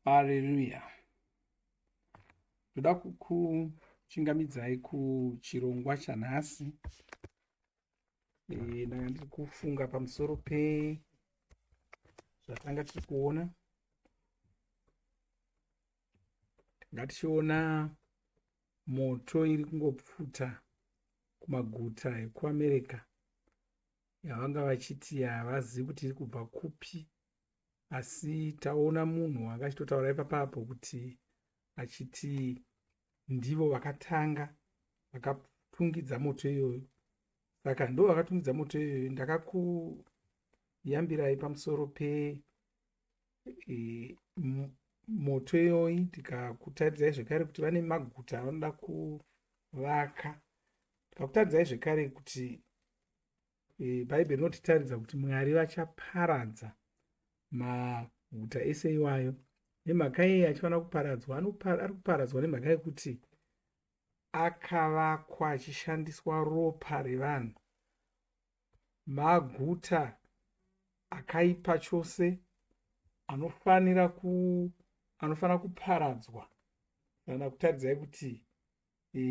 Haleluya. Ndoda kukuchingamidzai kuchirongwa chanhasi. E, ndanga ndiri kufunga pamusoro pe zvatanga tiri kuona. Tanga tichiona moto iri kungopfuta kumaguta ekuAmerica yavanga vachiti havazivi kuti iri kubva kupi asi taona munhu anga achitotaura ipapapo kuti achiti ndivo vakatanga vakatungidza moto iyoyo saka ndo vakatungidza moto iyoyo ndakakuyambirai pamusoro pe e, moto iyoyi ndikakutaridzai zvekare kuti vane maguta avanoda kuvaka ndikakutaridzai zvekare kuti e, bhaibheri rinotitaridza kuti mwari vachaparadza maguta ese iwayo nemhaka yei achifanira kuparadzwa ari kuparadzwa nemhaka yekuti akavakwa achishandiswa ropa revanhu maguta akaipa chose anofanira ku anofanira kuparadzwa kana kutaridzai kuti e,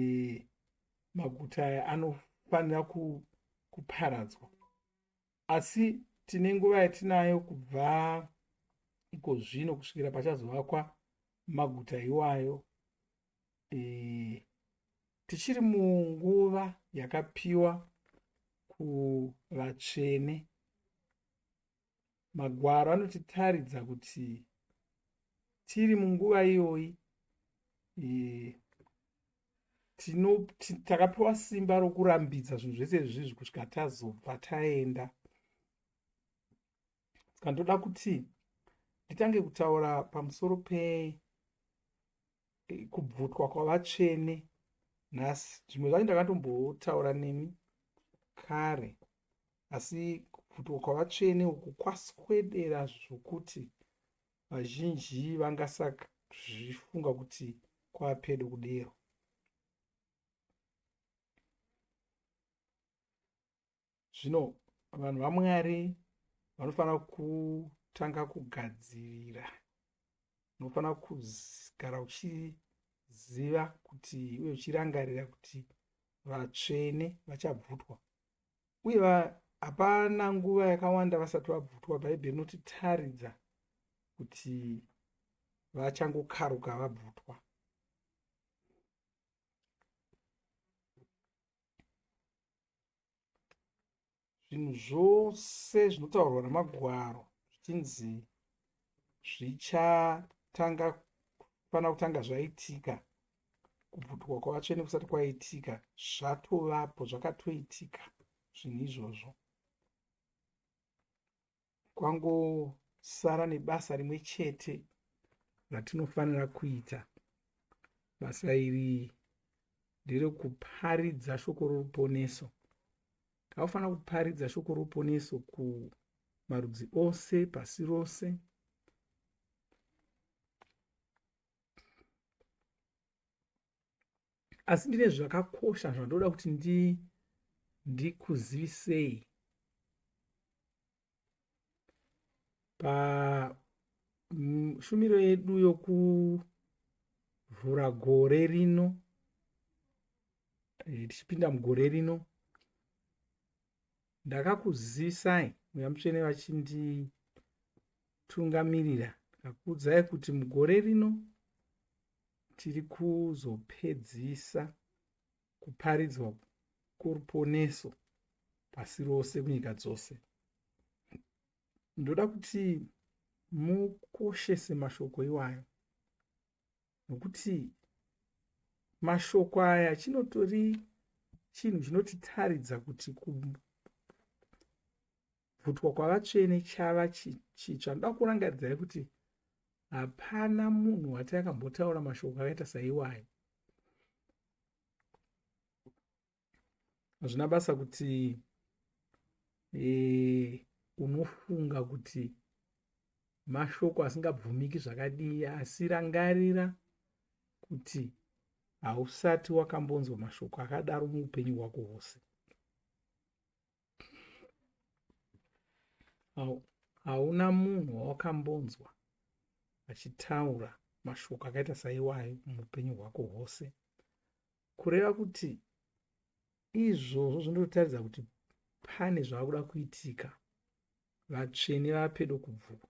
maguta aya anofanira kuparadzwa asi tine nguva yatinayo kubva iko zvino kusvikira pachazovakwa maguta iwayo e, tichiri munguva yakapiwa kuvatsvene Magwaro anotitaridza kuti tiri munguva iyoyi e, tino takapiwa simba rokurambidza zvinhu zvese izvizvi kusvika tazobva taenda saka ndoda kuti nditange kutaura pamusoro pe e, kubvutwa kwavatsvene nhasi zvimwe zvacho ndakatombotaura nemi kare asi kubvutwa kwavatsvene uku kwaswedera zvokuti vazhinji vangasazvifunga kuti kwava pedo kudero Zvino vanhu vaMwari vanofanira kutanga kugadzirira. Unofanira kugara uchiziva kuti uye uchirangarira kuti vatsvene vachabvutwa uye hapana nguva yakawanda vasati vabvutwa. Bhaibheri rinotitaridza kuti vachangokaruka vabvutwa. Zvinhu zvose zvinotaurwa namagwaro zvichinzi zvichatanga kufanira kutanga zvaitika kubvutwa kwavatsvene kusati kwaitika zvatovapo zvakatoitika zvinhu izvozvo Kwangosara nebasa rimwe chete ratinofanira kuita. Basa iri nderekuparidza shoko roruponeso. Tinofanira kuparidza shoko roruponeso kumarudzi ose pasi rose. Asi ndine zvakakosha zvandoda kuti ndikuzivisei pashumiro yedu yokuvhura gore rino eh, tichipinda mugore rino ndakakuzivisai mweya mutsvene vachinditungamirira ndikakuudzai kuti mugore rino tiri kuzopedzisa kuparidzwa kworuponeso pasi rose kunyika dzose. Ndoda kuti mukoshese mashoko iwayo nokuti mashoko aya chinotori chinhu chinotitaridza kuti kubvutwa kwavatsvene chava chitsva. Ndoda kurangaridzai kuti hapana munhu wati akambotaura mashoko akaita saiwayo. Hazvina basa kuti e, unofunga kuti mashoko asingabvumiki zvakadii asi rangarira kuti hausati wakambonzwa mashoko akadaro muupenyu hwako hwose. Hauna munhu wawakambonzwa vachitaura mashoko akaita saiwayo muupenyu hwako hwose. Kureva kuti izvozvo zvinototaridza kuti pane zvava kuda kuitika, vatsvene vapedo kubvutwa.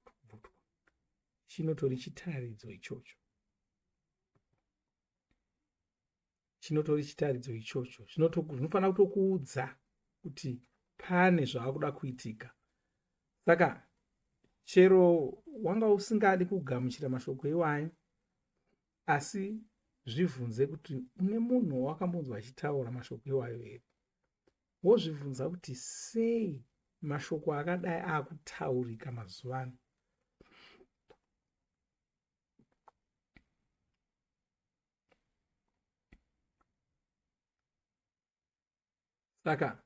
Chinotori chitaridzo ichocho. Chinotori chitaridzo ichocho. Zvinofanira kutokuudza kuti pane zvava kuda kuitika. Saka chero wanga usingadi kugamuchira mashoko iwayo, asi zvibvunze kuti une munhu wawakambonzwa achitaura mashoko iwayo here? Wozvibvunza kuti sei mashoko akadai akutaurika mazuva ano? Saka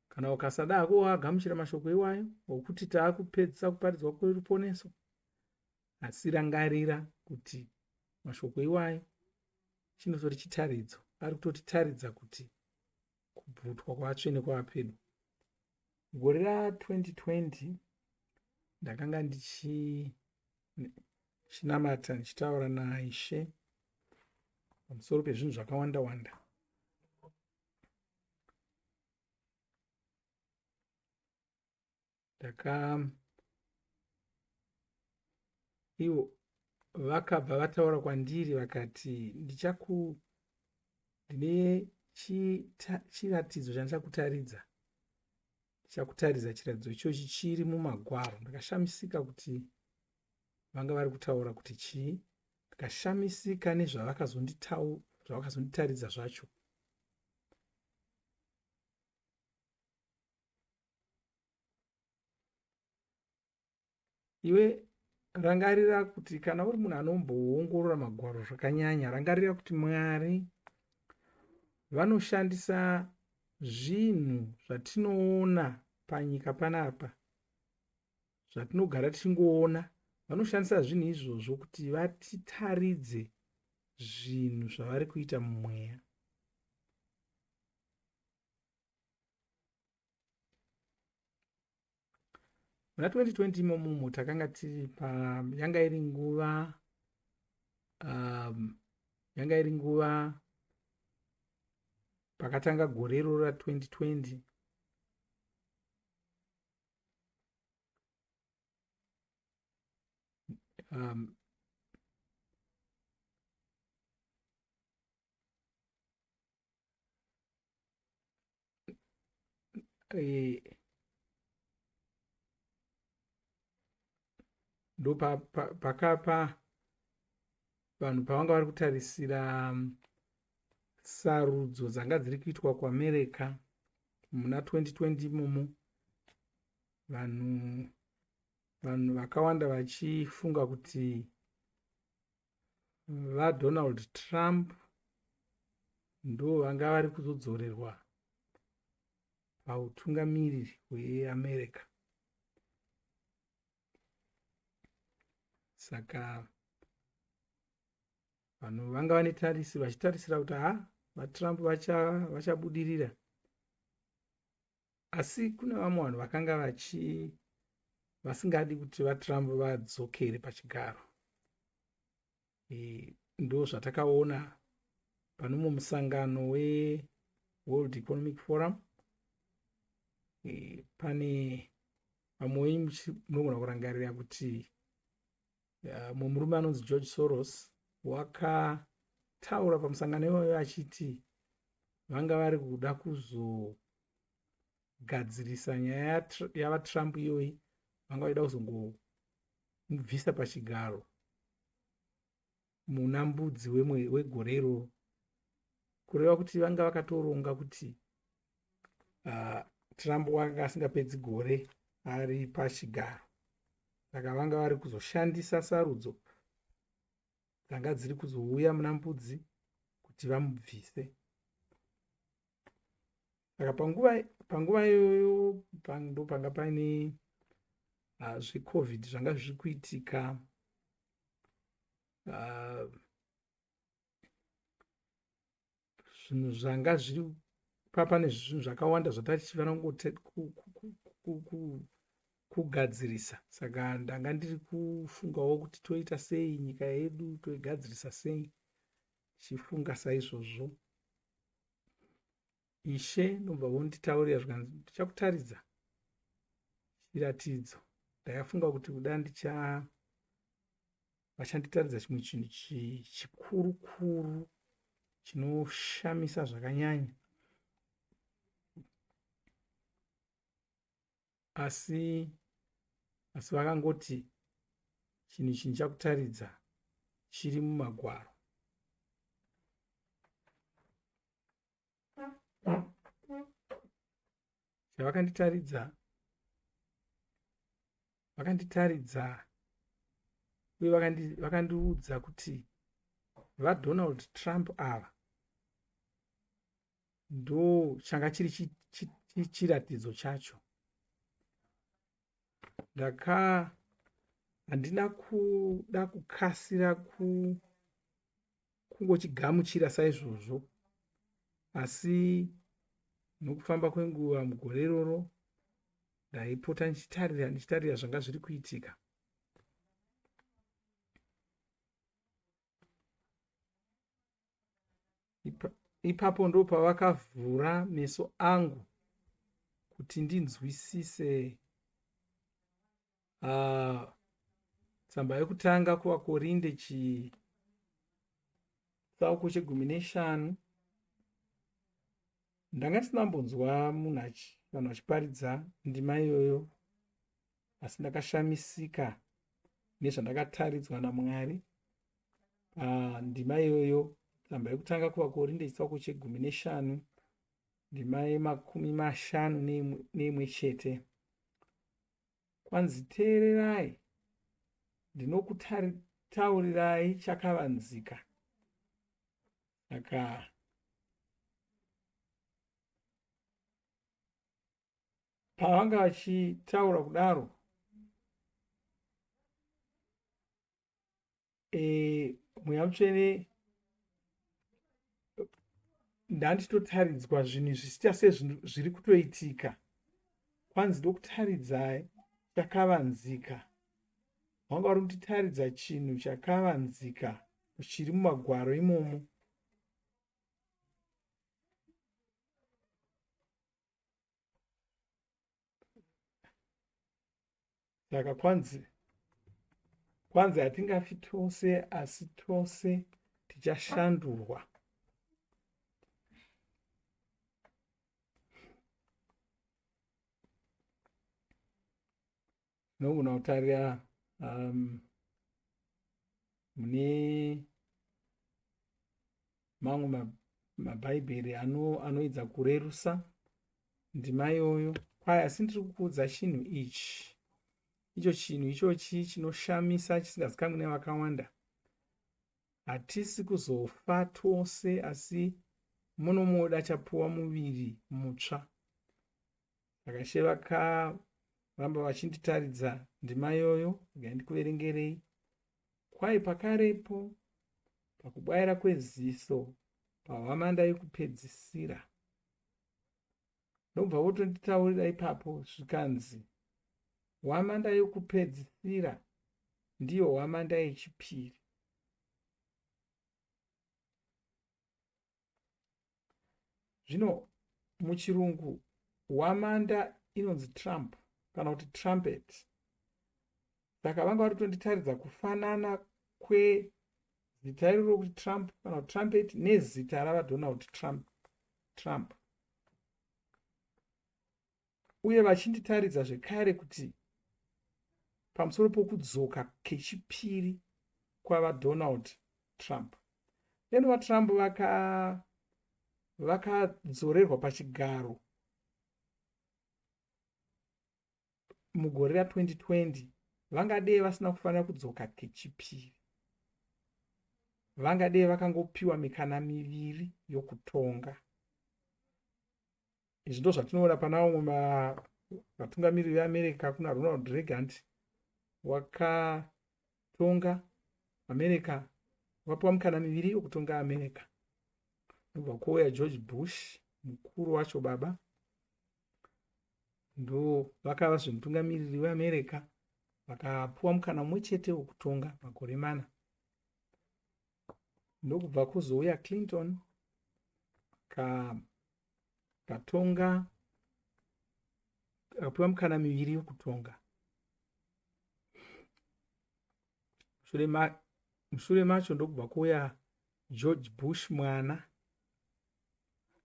kana ukasada hako wagamuchira mashoko iwayo okuti taakupedzisa kuparidzwa kweruponeso, asi rangarira kuti mashoko iwayo chinotori chitaridzo, ari kutotitaridza kuti kubvutwa kwavatsvene kwava pedo. Gore ra 2020 ndakanga ndichinamata ndichitaura naIshe pamusoro pezvinhu zvakawanda wanda. Ndaka ivo vakabva vataura kwandiri vakati ndichaku ndine chiratidzo chandichakutaridza, ndichakutaridza chiratidzo ichochi chiri mumagwaro. Ndakashamisika kuti vanga vari kutaura kuti chii, ndikashamisika nezvavakazonditaridza zvacho. Iwe rangarira kuti kana uri munhu anomboongorora magwaro zvakanyanya, rangarira kuti Mwari vanoshandisa zvinhu zvatinoona panyika panapa, zvatinogara tichingoona, vanoshandisa zvinhu izvozvo kuti vatitaridze zvinhu zvavari kuita mumweya. Muna 2020 imomomo takanga tiri pa yanga iri nguva yanga iri nguva pakatanga gore iroro ra 2020. Ndo pakapa vanhu pavanga vari kutarisira sarudzo dzanga dziri kuitwa kuAmerica muna 2020 imomo, vanhu vakawanda vachifunga kuti vaDonald Trump ndo vanga vari kuzodzorerwa pautungamiriri hweAmerica. Saka vanhu vanga vane tarisiro, vachitarisira kuti ha, vaTrump vachabudirira. Asi kune vamwe vanhu vakanga vasingadi kuti vaTrump vadzokere pachigaro. Ndo zvatakaona pane umwe musangano weWorld Economic Forum. Pane vamwe venyu munogona kurangarira kuti mumwe murume anonzi George Soros wakataura pamusangano iwoyo achiti vanga vari kuda kuzogadzirisa nyaya yavaTrump iyoyi, vanga vachida kuzongomubvisa pachigaro muna Mbudzi wegore iroro. Kureva kuti vanga vakatoronga kuti Trump wanga asingapedzi gore ari pachigaro, saka vanga vari kuzoshandisa sarudzo dzanga dziri kuzouya muna Mbudzi kuti vamubvise. Saka panguva iyoyo ndo panga paine zveCovid zvanga zviri kuitika. Zvinhu zvanga zviri pane zvinhu zvakawanda zvatatichifanira kugadzirisa. Saka ndanga ndiri kufungawo kuti toita sei nyika yedu, toigadzirisa sei, chifunga saizvozvo. Ishe ndobva vonditaurira zvikanzi ndichakutaridza chiratidzo. Ndakafunga kuti kuda ndicha vachanditaridza chimwe chinhu chikuru kuru chinoshamisa zvakanyanya. Asi asi vakangoti chinhu ichi ndichakutaridza chiri mumagwaro. Chavakanditaridza vakanditaridza uye vakandiudza kuti vaDonald Trump ava ndo changa chiri chiratidzo chacho. Ndaka handina kuda kukasira ku kungochigamuchira saizvozvo asi nokufamba kwenguva mugore iroro ndaipota ndichitarira ndichitarira zvanga zviri kuitika. Ipapo ndopavakavhura meso angu kuti ndinzwisise tsamba yekutanga kuvaKorinde chitsauko chegumi neshanu. Ndanga ndisina kumbonzwa munhu vanhu vachiparidza ndima iyoyo, asi ndakashamisika nezvandakataridzwa naMwari pandima iyoyo. Tsamba yekutanga kuvaKorinde chitsauko chegumi neshanu ndima yemakumi mashanu neimwe chete. Kwanzi teererai, ndinokutaurirai chakavanzika. Saka pavanga vachitaura kudaro e, mweya mutsvene ndandichitotaridzwa zvinhu zvichiita sezviri kutoitika. Kwanzi ndokutaridzai chakavanzika. Vanga vari kunditaridza chinhu chakavanzika chiri mumagwaro imomo. Saka kwanzi kwanzi hatingafi tose asi tose tichashandurwa. Tinogona kutarira mune mamwe mabhaibheri anoedza kurerusa ndima iyoyo. Kwai asi ndiri kukuudza chinhu ichi, icho chinhu ichochi chinoshamisa chisingazikanwi nevakawanda. Hatisi kuzofa tose asi munomuda achapuwa muviri mutsva. Saka Ishe vakaramba vachinditaridza ndima iyoyo, regai ndikuverengerei. Kwai pakarepo, pakubwaira kweziso, pahwamanda yekupedzisira. Ndobva votonditaurira ipapo zvikanzi hwamanda yekupedzisira ndiyo hwamanda yechipiri. Zvino muchirungu hwamanda inonzi Trump kana kuti trumpet. Saka vanga vari kutonditaridza kufanana kwezita iroro kuti Trump kana kuti trumpet nezita ravaDonald Trump. Trump. Uye vachinditaridza zvekare kuti pamusoro pokudzoka kechipiri kwavaDonald Trump. Deno vaTrump vakadzorerwa vaka pachigaro mugore ra2020 vangadei vasina kufanira kudzoka kechipiri. Vangadei vakangopiwa mikana miviri yokutonga. Izvi ndo zvatinoona pana vamwe vatungamiriri veAmerica, kuna Ronald Reagan wakatonga America, wakapiwa mikana miviri yokutonga America. Ndobva kwouya George Bush mukuru wacho baba. Ndo vakava zvemutungamiriri weAmerica vakapuwa mukana mumwe chete wekutonga makore mana. Ndokubva kuzouya Clinton katonga akapiwa mukana miviri yokutonga. Mushure macho ndokubva kuuya George Bush mwana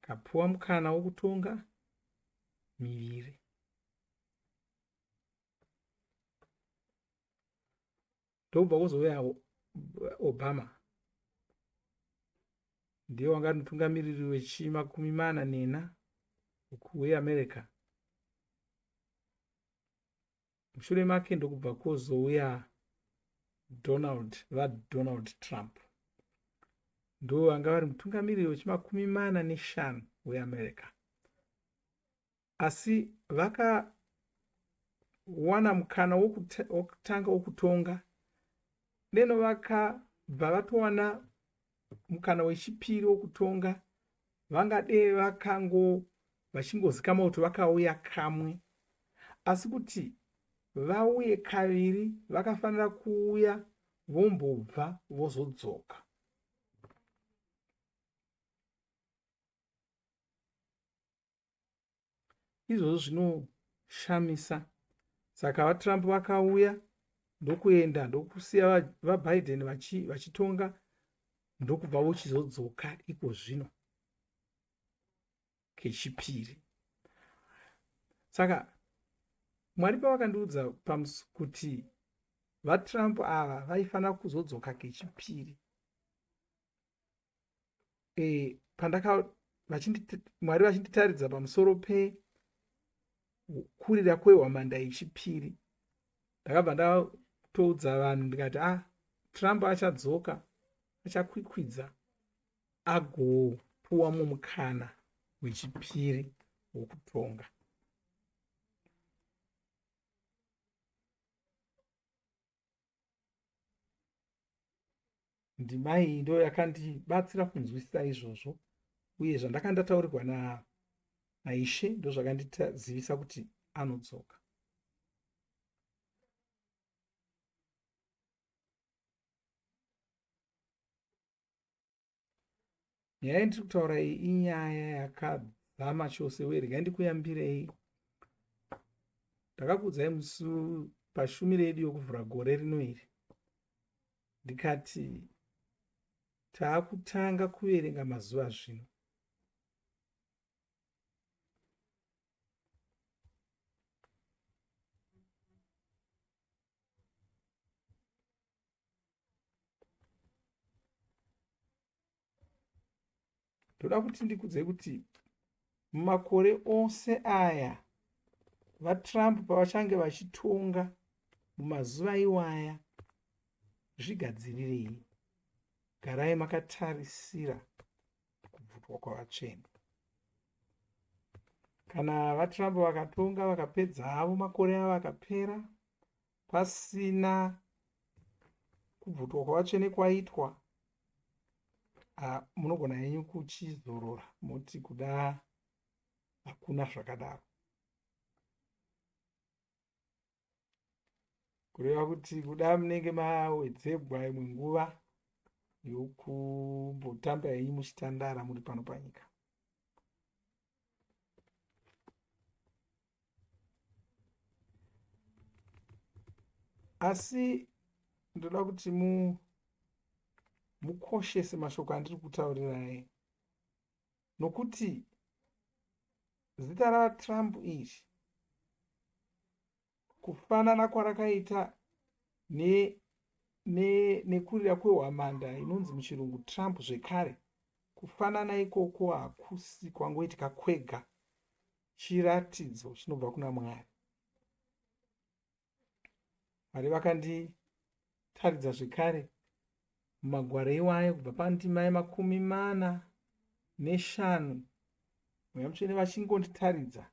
akapuwa mukana wokutonga miviri. Ndokubva kuzouya Obama ndiye wanga ari mutungamiriri wechimakumi mana nena weAmerica. Mushure make ndokubva kwozouya Donald, VaDonald Trump. Ndivo vanga vari mutungamiriri wechimakumi mana neshanu weAmerica. Asi vakawana mukana wokutanga wokutonga deno vakabva vatowana mukana wechipiri wokutonga vangadei vakango vachingozikama kuti vakauya kamwe asi kuti vauye kaviri vakafanira kuuya vombobva vozodzoka. Izvozvo zvinoshamisa. Saka VaTrump vakauya ndokuenda ndokusiya VaBiden vachitonga ndokubva vochizodzoka iko zvino kechipiri. Saka Mwari pavakandiudza kuti VaTrump ava vaifanira kuzodzoka kechipiri, e, pandaka mwari vachinditaridza pamusoro pekurira kwehwamanda yechipiri ndakabva ndatoudza vanhu ndikati ah trump achadzoka achakwikwidza agopuwa mumukana wechipiri wokutonga. Ndima iyi ndo yakandibatsira kunzwisisa izvozvo uye zvandakanga ndataurirwa naIshe ndozvakandizivisa kuti anodzoka. Nyaya yandiri kutaura iyi inyaya yakadzama chose uye regai ndikuyambirei. Ndakakuudzai musi pashumiro yedu yokuvhura gore rino iri ndikati taakutanga kuverenga mazuva zvino. Ndoda kuti ndikudze kuti mumakore ose aya VaTrump pavachange vachitonga mumazuva iwaya zvigadzirirei garai makatarisira kubvutwa kwavatsvene. Kana VaTrump vakatonga vakapedza havo makore avo akapera pasina kubvutwa kwavatsvene kwaitwa, munogona henyu kuchizorora moti kuda hakuna zvakadaro. Kureva kuti kuda munenge mawedzegwa imwe nguva yokumbotamba henyu muchitandara muri pano panyika. Asi ndoda kuti mukoshese mashoko andiri kutaurirai nokuti zita raTrump iri kufanana kwarakaita nekurira ne, kwehwamanda inonzi muchirungu Trump zvekare kufanana ikoko hakusi kwangoitika kwega chiratidzo chinobva kuna Mwari. Mwari vakanditaridza zvekare mumagwaro iwayo kubva pandima yemakumi mana neshanu Mweya Mutsvene vachingonditaridza.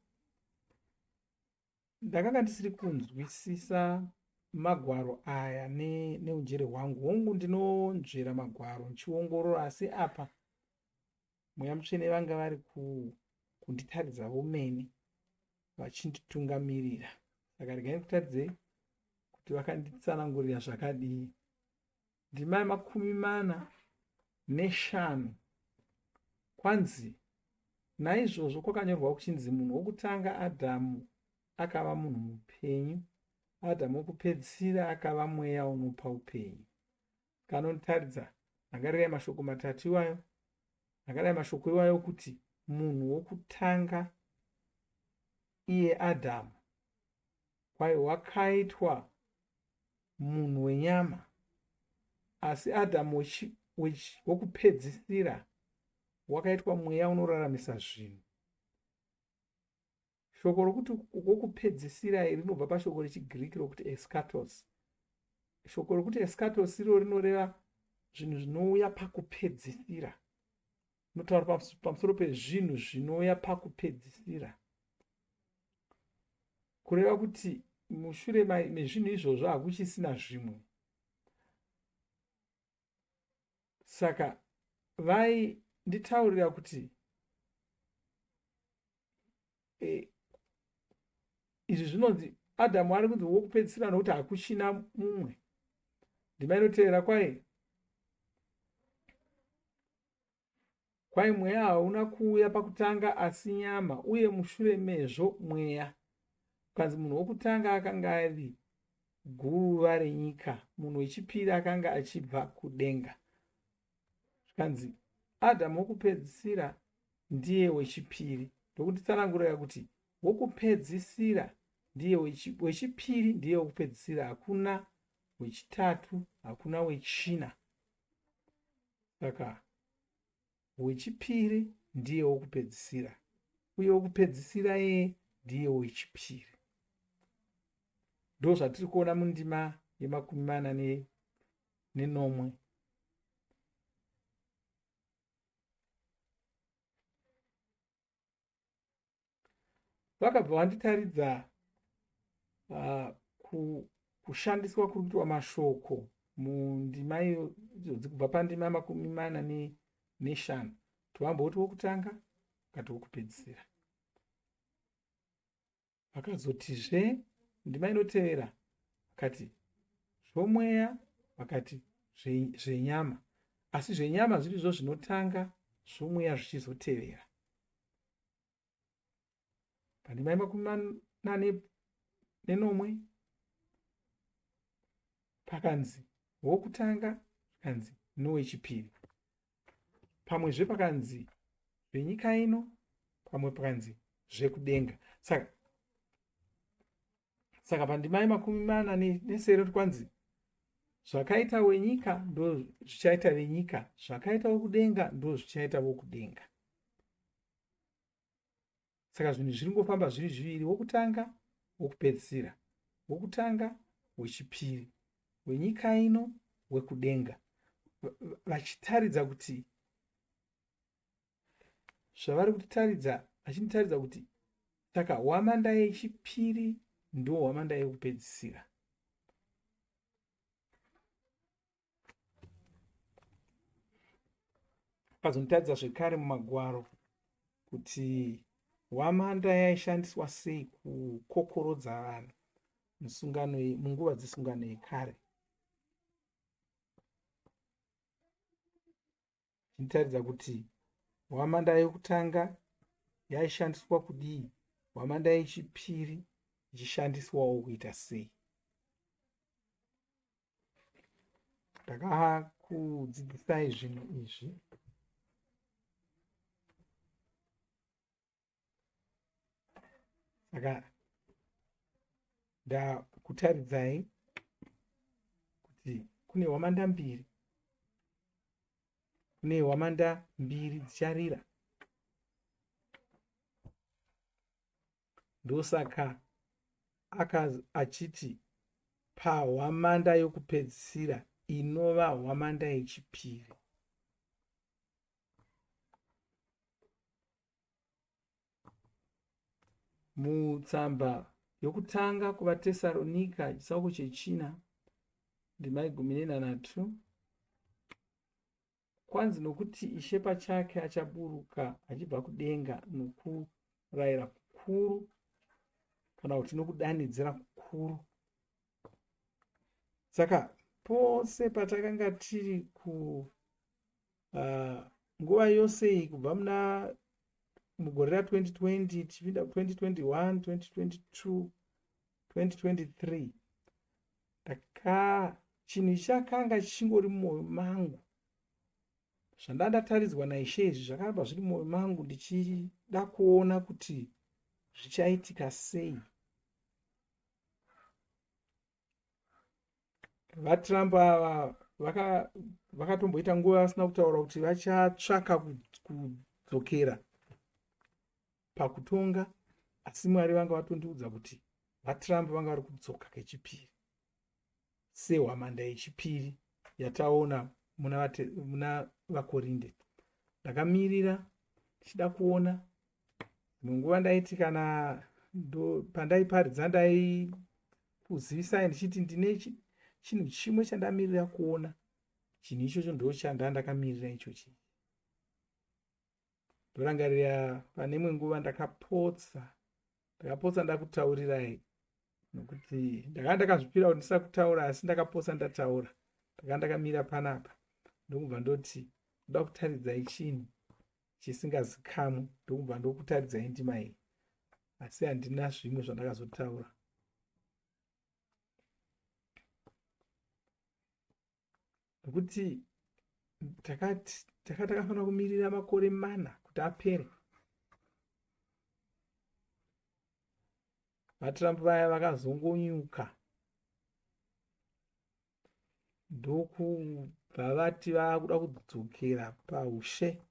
Ndakanga ndisiri kunzwisisa magwaro aya neunjere hwangu. Hongu ndinonzvera magwaro ndichiongorora asi apa Mweya Mutsvene vanga vari kunditaridza vomene. vachinditungamirira. Saka regai ndikutaridzei kuti vakanditsanangurira zvakadii. Ndima yemakumi mana neshanu kwanzi naizvozvo kwakanyorwa kuchinzi munhu wokutanga Adhamu akava munhu mupenyu, Adhamu wokupedzisira akava mweya unopa upenyu. Kanonditaridza rangarirai mashoko matatu iwayo, rangarirai mashoko iwayo okuti munhu wokutanga iye Adhamu kwai wakaitwa munhu wenyama, asi Adhamu wokupedzisira wakaitwa mweya unoraramisa zvinhu. Shoko rokuti wokupedzisira iri rinobva pashoko rechiGiriki rokuti eschatos. Shoko rokuti eschatos iro rinoreva zvinhu zvinouya pakupedzisira. Rinotaura pamusoro pezvinhu zvinouya pakupedzisira. Kureva kuti mushure mezvinhu izvozvo hakuchisina zvimwe. Saka vainditaurira kuti e, izvi zvinonzi Adhamu ari kunzi wokupedzisira nokuti hakuchina mumwe. Ndima inotevera kwai kwai mweya hauna kuuya pakutanga asi nyama uye mushure mezvo mweya. Kukanzi munhu wokutanga akanga ari guruva renyika, munhu wechipiri akanga achibva kudenga. Zvikanzi Adhamu wokupedzisira ndiye wechipiri. Ndokunditsanangurira kuti wokupedzisira ndiye wechipiri ndiye wokupedzisira, hakuna wechitatu, hakuna wechina. Saka wechipiri ndiye wokupedzisira uye wokupedzisira iye ndiye wechipiri. Ndozvatiri kuona mundima yemakumi mana nenomwe. Vakabva vanditaridza kushandiswa kuri kuitwa mashoko mundima idzodzi kubva pandima yemakumi mana neshanu tovamboti wokutanga kati wokupedzisira. Vakazotizve ndima inotevera vakati zvomweya vakati zvenyama asi zvenyama zvirizvo zvinotanga zvomweya zvichizotevera. Pandima yemakumi mana nenomwe pakanzi wokutanga zvikanzi nowechipiri. Pamwezve pakanzi zvenyika ino, pamwe pakanzi zvekudenga. Saka saka pandima yemakumi mana nesere kwanzi zvakaita wenyika ndo zvichaita venyika, zvakaita wokudenga ndo zvichaita vokudenga. Saka zvinhu zviri ngofamba zviri zviviri, wokutanga wokupedzisira, wokutanga wechipiri, wenyika ino wekudenga, vachitaridza kuti zvavari kutitaridza, vachinditaridza kuti saka hwamanda yechipiri ndo hwamanda yekupedzisira. Akazonditaridza zvekare mumagwaro kuti hwamanda yaishandiswa sei kukokorodza vanhu musungano munguva dzesungano yekare. Chinditaridza kuti hwamanda yekutanga yaishandiswa kudii, hwamanda yechipiri ichishandiswawo kuita sei. Ndakakudzidzisai zvinhu izvi saka ndakutaridzai kuti kune hwamanda mbiri, kune hwamanda mbiri dzicharira. Ndosaka achiti pahwamanda yokupedzisira inova hwamanda yechipiri. Mutsamba yokutanga kuvaTesaronika chitsauko chechina ndima yegumi nenhanhatu kwanzi nokuti Ishe pachake achaburuka achibva kudenga nokurayira kukuru. kana kuti nokudanidzira kukuru. Saka pose patakanga tiri ku nguva yose iyi kubva muna mugore ra2020 tichipinda 2021, 2022, 2023, ndaka chinhu chakanga chichingori mumwoyo mangu. Zvandandataridzwa naIshe izvi zvakaramba zviri mumwoyo mangu, ndichida kuona kuti zvichaitika sei. VaTrump ava vakatomboita nguva vasina kutaura kuti vachatsvaka kudzokera pakutonga, asi Mwari vanga vatondiudza kuti VaTrump vanga vari kudzoka kechipiri sehwamanda yechipiri yataona muna vaKorinde. Ndakamirira ndichida kuona. Dzimwe nguva ndaiti kana pandaiparidza ndaikuzivisai ndichiti ndine chinhu chimwe chandamirira kuona. Chinhu ichocho ndo chandandakamirira ichochi. Ndorangarira pane imwe nguva ndakapotsa ndakutaurirai, nokuti ndakanga ndakazvipira kuti ndisakutaura, asi ndakapotsa ndataura. Ndakanga ndakamira panapa ndokubva ndoti ndoda kutaridzai chinhu chisingazikamwi, ndokubva ndokutaridzai ndima iyi, asi handina zvimwe zvandakazotaura. Nokuti takati takafanira kumirira makore mana kuti apere. VaTrump vaya vakazongonyuka ndokubva vati vakuda kudzokera paushe,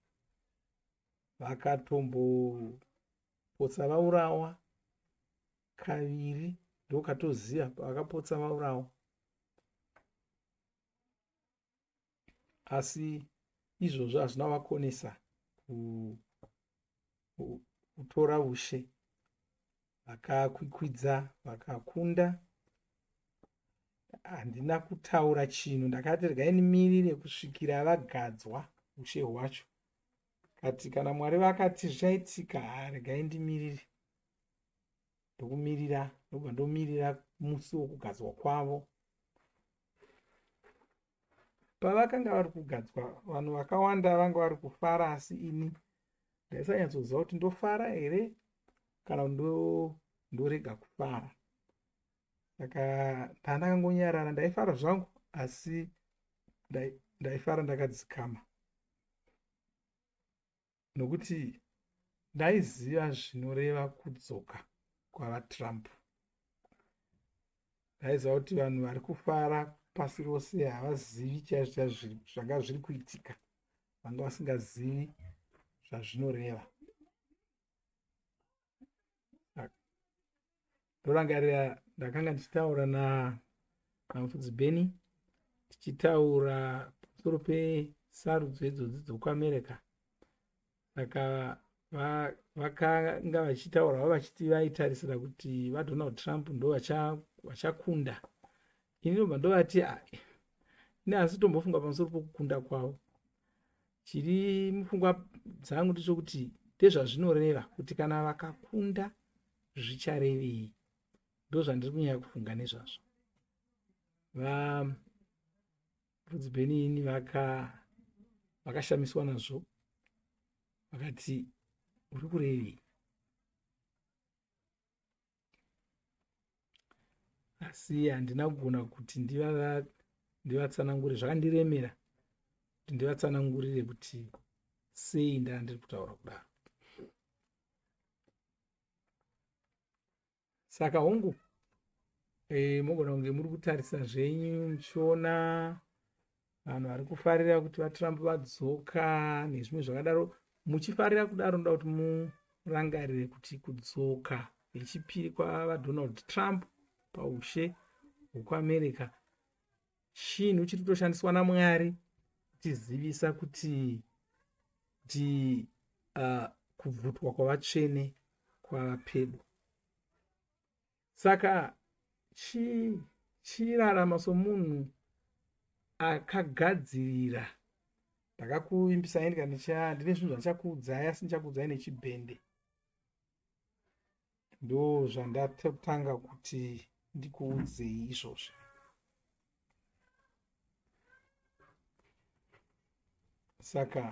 vakatombopotsa vaurawa kaviri, ndokatoziva pavakapotsa vaurawa. Asi izvozvo hazvina vakonesa kutora ushe. Vakakwikwidza vakakunda. Handina kutaura chinhu, ndakati regai ndimirire kusvikira vagadzwa ushe hwacho. Kati kana Mwari vakati zvichaitika, regai ndimirire. Ndokumirira, ndobva ndomirira musi wokugadzwa kwavo. Pavakanga vari kugadzwa, vanhu vakawanda vanga vari kufara, asi ini ndaisanyatsoziva kuti ndofara here kana ndorega kufara. Saka pandakangonyarara ndaifara zvangu, asi ndaifara ndakadzikama, nokuti ndaiziva zvinoreva kudzoka kwavaTrump. Ndaiziva kuti vanhu vari kufara pasi rose havazivi chaizvo chaizvo zvanga zviri kuitika, vanga vasingazivi zvazvinoreva. Ndorangarira ndakanga ndichitaura namufudzi Benny, tichitaura pamusoro pesarudzo idzodzi dzokuAmerica. Saka vakanga vachitaura vava vachiti vaitarisira kuti vaDonald Trump ndo vachakunda. Ini ndobva ndovati ini asi tombofunga pamusoro pokukunda kwavo. Chiri mupfungwa dzangu ndechokuti ndezvazvinoreva kuti kana vakakunda zvicharevei. Ndozvandiri kunyanya kufunga nezvazvo. Vafudzi Benini vakashamiswa nazvo, vakati uri kurevei? Asi handina kugona kuti ndivatsanangure, zvakandiremera kuti ndivatsanangurire kuti sei ndandiri kutaura kudaro. Saka hongu, mogona kunge muri kutarisa zvenyu muchiona vanhu vari kufarira kuti vaTrump vadzoka nezvimwe zvakadaro. Muchifarira kudaro, ndoda kuti murangarire kuti kudzoka vechipiri kwavaDonald Trump paushe hwekuAmerica chinhu chiri kutoshandiswa naMwari kutizivisa kuti kubvutwa kwavatsvene kwava pedo. Saka chirarama somunhu akagadzirira. Ndakakuvimbisai ndikati ndine zvinhu zvandichakuudzai, asi ndichakuudzai nechibhende. Ndo zvandatanga kuti ndikuudzei izvozvi. Saka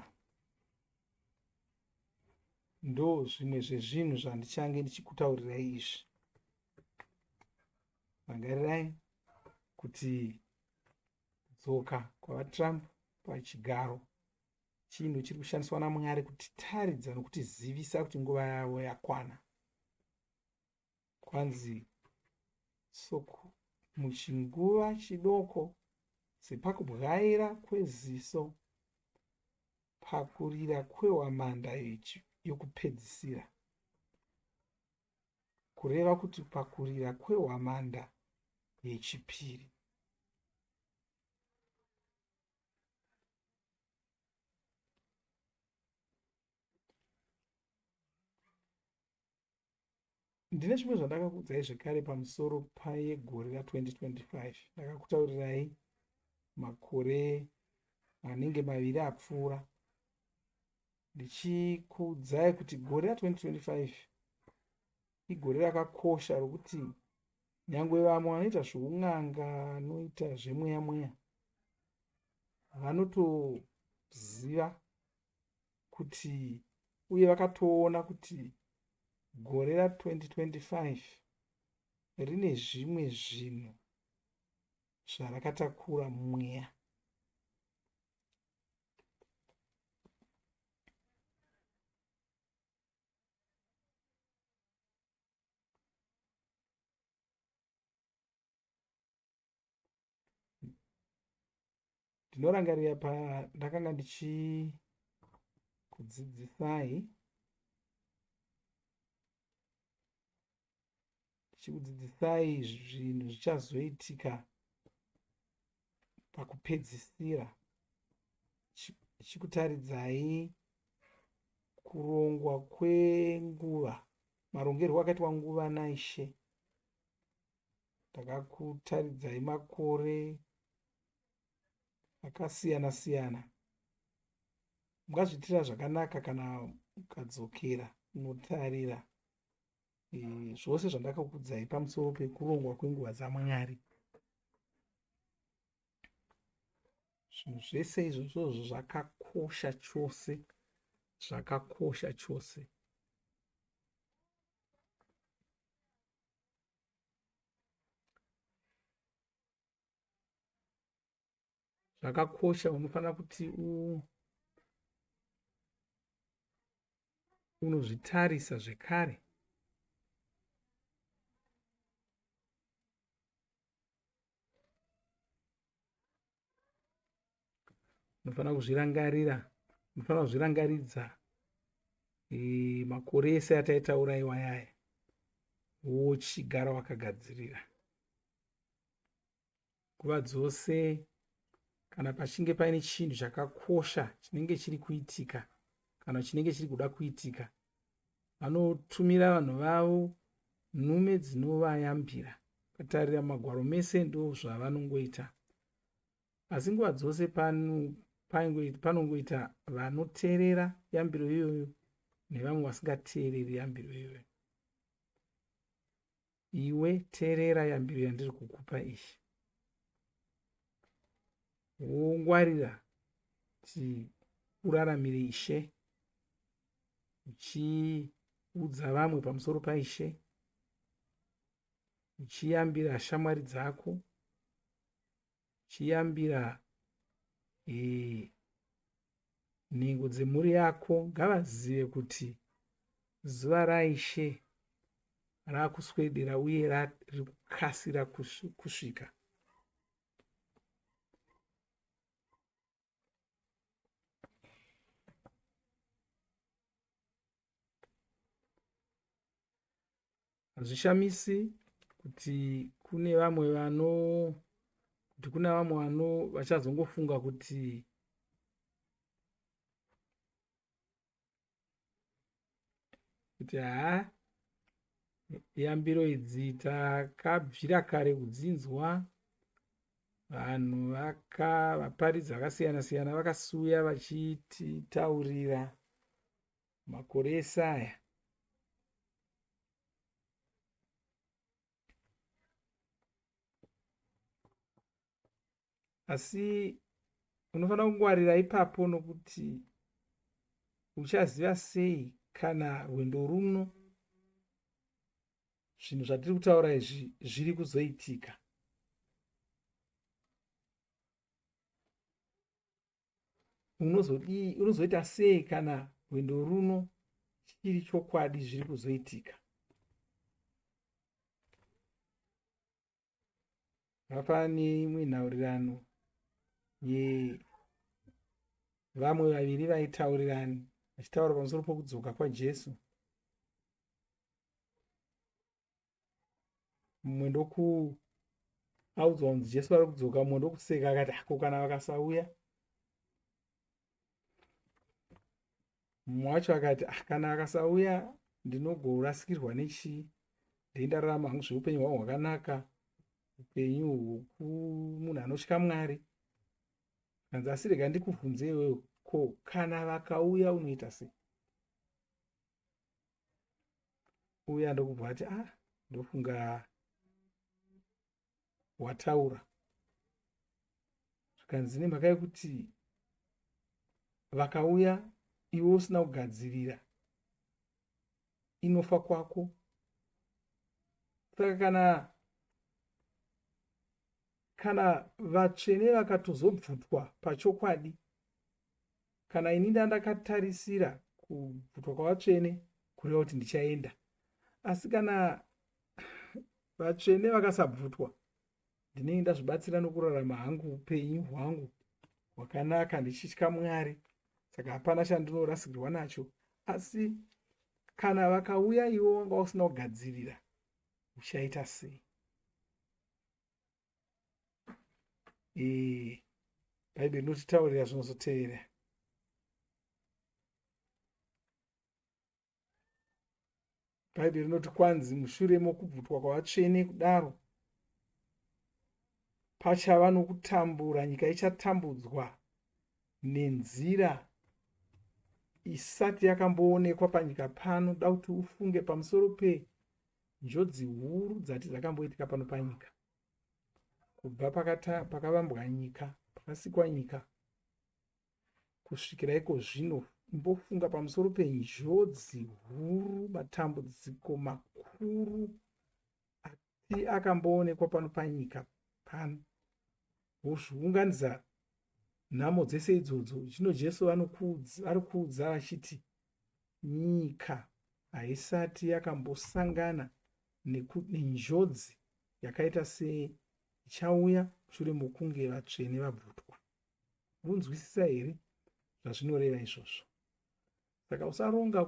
ndo zvimwe zvezvinhu zvandichange ndichikutaurirai izvi. Rangarirai kuti kudzoka kwaVaTrump pachigaro chinhu chiri kushandiswa naMwari kutitaridza nokutizivisa kuti nguva yavo yakwana. Kwanzi soku muchinguva chidoko sepakubwaira kweziso pakurira kwehwamanda yokupedzisira. Kureva kuti pakurira kwehwamanda yechipiri. Ndine zvimwe zvandakakuudzai zvekare pamusoro payegore ra2025. Ndakakutaurirai makore anenge maviri apfuura ndichikuudzai kuti gore ra2025 igore rakakosha rokuti nyangwe vamwe vanoita zvoun'anga vanoita zvemweya mweya vanotoziva kuti uye vakatoona kuti gore ra2025 rine zvimwe zvinhu zvarakatakura mumweya. Ndinorangarira pandakanga ndichikudzidzisai ndichikudzidzisai zvinhu zvichazoitika pakupedzisira ndichikutaridzai kurongwa kwenguva marongerwo akaitwa nguva naIshe. Ndakakutaridzai makore akasiyana siyana. Mungazviitira zvakanaka kana mukadzokera kunotarira e, zvose zvandakakudzai pamusoro pekurongwa kwenguva dzaMwari. Zvinhu zvese izvozvozvo zvakakosha chose, zvakakosha chose. Zvakakosha unofanira kuti unozvitarisa zvekare. Unofanira kuzvirangarira, unofanira kuzvirangaridza e, makore ese ataitaura iwayaya wochigara wakagadzirira. Nguva dzose kana pachinge paine chinhu chakakosha chinenge chiri kuitika kana chinenge chiri kuda kuitika, vanotumira vanhu vavo nhume dzinovayambira. Ukatarira mumagwaro mese ndozvavanongoita. Asi nguva dzose panongoita vanoteerera yambiro iyoyo nevamwe vasingateereri yambiro iyoyo. Iwe teerera yambiro yandiri kukupa iyi. Wongwarira kuti uraramire Ishe, uchiudza vamwe pamusoro paIshe, uchiyambira shamwari dzako, uchiyambira e, nhengo dzemhuri yako ngavazive kuti zuva raIshe rakuswedera uye riri kukasira kusvika. Hazvishamisi kuti kune vamwe vano kuti kuna vamwe vano vachazongofunga kuti kuti haa yambiro idzi takabvira kare kudzinzwa vanhu vaka vaparidzi vakasiyana siyana vakasuya vachititaurira makore ese aya. Asi unofanira kungwarira ipapo nokuti uchaziva sei kana rwendo runo zvinhu zvatiri kutaura izvi zviri kuzoitika. Unozodii, unozoita sei kana rwendo runo chiri chokwadi zviri kuzoitika? Vapane imwe nhaurirano yevamwe vaviri vaitaurirani vachitaura pamusoro pokudzoka kwaJesu. Mumwe ndoku audzwa kunzi Jesu vari kudzoka, mumwe ndokuseka akati ako kana vakasauya. Mumwe wacho akati ah, kana akasauya ndinogorasikirwa nechii? Ndei ndararama hangu zveupenyu hwangu hwakanaka, upenyu hwokumunhu anotya Mwari. Kanzi asi rega ndikubvunze iwewe, ko kana vakauya unoita sei? Uya ndokubva ati ah, ndofunga wataura. Zvikanzi nemhaka yekuti vakauya iwe usina kugadzirira inofa kwako. Saka kana kana vatsvene vakatozobvutwa pachokwadi, kana ini ndandakatarisira kubvutwa kwavatsvene kureva kuti ndichaenda, asi kana vatsvene vakasabvutwa ndinenge ndazvibatsira nokurarama hangu upenyu hwangu hwakanaka ndichitya Mwari, saka hapana chandinorasikirwa nacho. Asi kana vakauya iwe wanga usina kugadzirira uchaita sei? Bhaibheri rinotitaurira zvinozotevera. Bhaibheri rinoti kwanzi mushure mokubvutwa kwavatsvene kudaro pachava nokutambura, nyika ichatambudzwa nenzira isati yakamboonekwa panyika pano. Da kuti ufunge pamusoro penjodzi huru dzati dzakamboitika pano panyika kubva pakavambwa nyika, pakasikwa nyika kusvikira iko zvino. Imbofunga pamusoro penjodzi huru, matambudziko makuru ati akamboonekwa pano panyika pano, wozviunganidza nhamo dzese idzodzo. Zvino Jesu vari kuudza vachiti nyika haisati yakambosangana nenjodzi yakaita seichauya mushure mokunge vatsvene vabvutwa. Unonzwisisa here zvazvinoreva izvozvo? Saka usaronga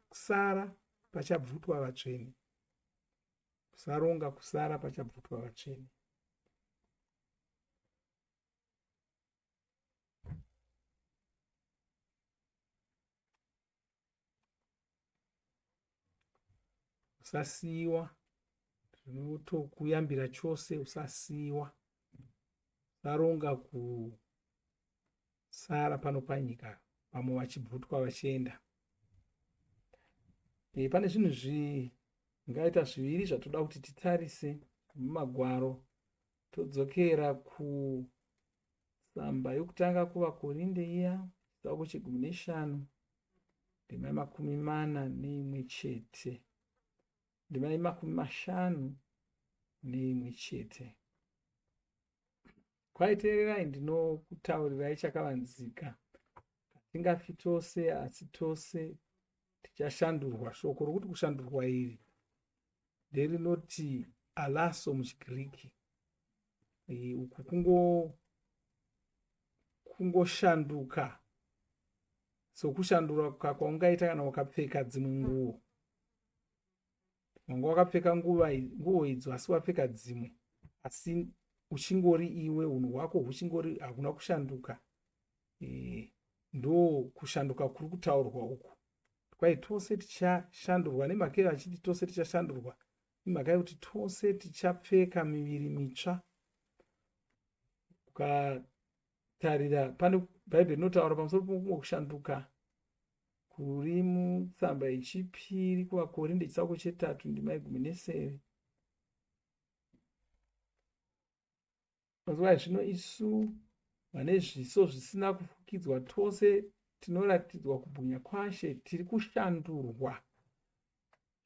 kusara pachabvutwa vatsvene. Usaronga kusara pachabvutwa vatsvene. Usasiyiwa, ndinotokuyambira chose, usasiyiwa. Usaronga kusara pano panyika vamwe vachibvutwa vachienda. Pane zvinhu zvingaita zviviri zvatoda kuti titarise mumagwaro. Todzokera kutsamba yokutanga kuvaKorinde iya, chitsauko chegumi neshanu, ndima yemakumi mana neimwe chete, ndima yemakumi mashanu neimwe chete. Kwaiteererai, ndinokutaurirai chakavanzika. Hatingafi tose, asi tose tichashandurwa. Shoko rokuti kushandurwa iri nderinoti alaso muchiGiriki. Uku kungoshanduka sokushanduka kwaungaita kana ukapfeka dzimwe nguo. Wanga wakapfeka nguo idzo asi wapfeka dzimwe, asi uchingori iwe, unhu hwako huchingori, hakuna kushanduka. Ndo kushanduka kuri kutaurwa uku. Kwai tose tichashandurwa. Nemhaka iyo achiti tose tichashandurwa, imhaka yekuti tose tichapfeka miviri mitsva. Ukatarira pane Bhaibheri rinotaura pamusoro pokumwe kushanduka kuri mutsamba yechipiri kuvaKorinde chitsauko chetatu ndima yegumi nesere. Mazuva zvino isu vane zviso zvisina kufukidzwa tose tinoratidzwa kubwinya kwaShe tiri kushandurwa.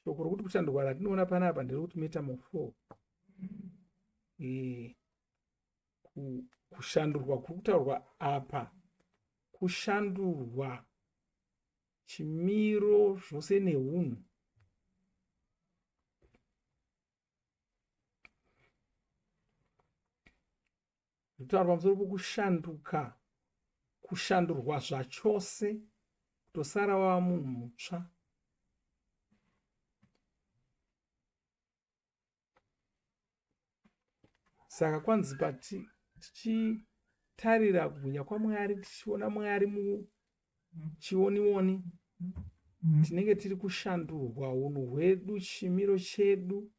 Shoko rokuti kushandurwa ratinoona panapa nderekuti metamorpho. E, kushandurwa kuri kutaurwa apa kushandurwa chimiro zvose neunhu. Kutaura pamusoro pokushanduka, kushandurwa zvachose, kutosara wava munhu mutsva. Saka kwanzi pati tichitarira kubwinya kwaMwari, tichiona Mwari muchionioni, tinenge tiri kushandurwa unhu hwedu, chimiro chedu,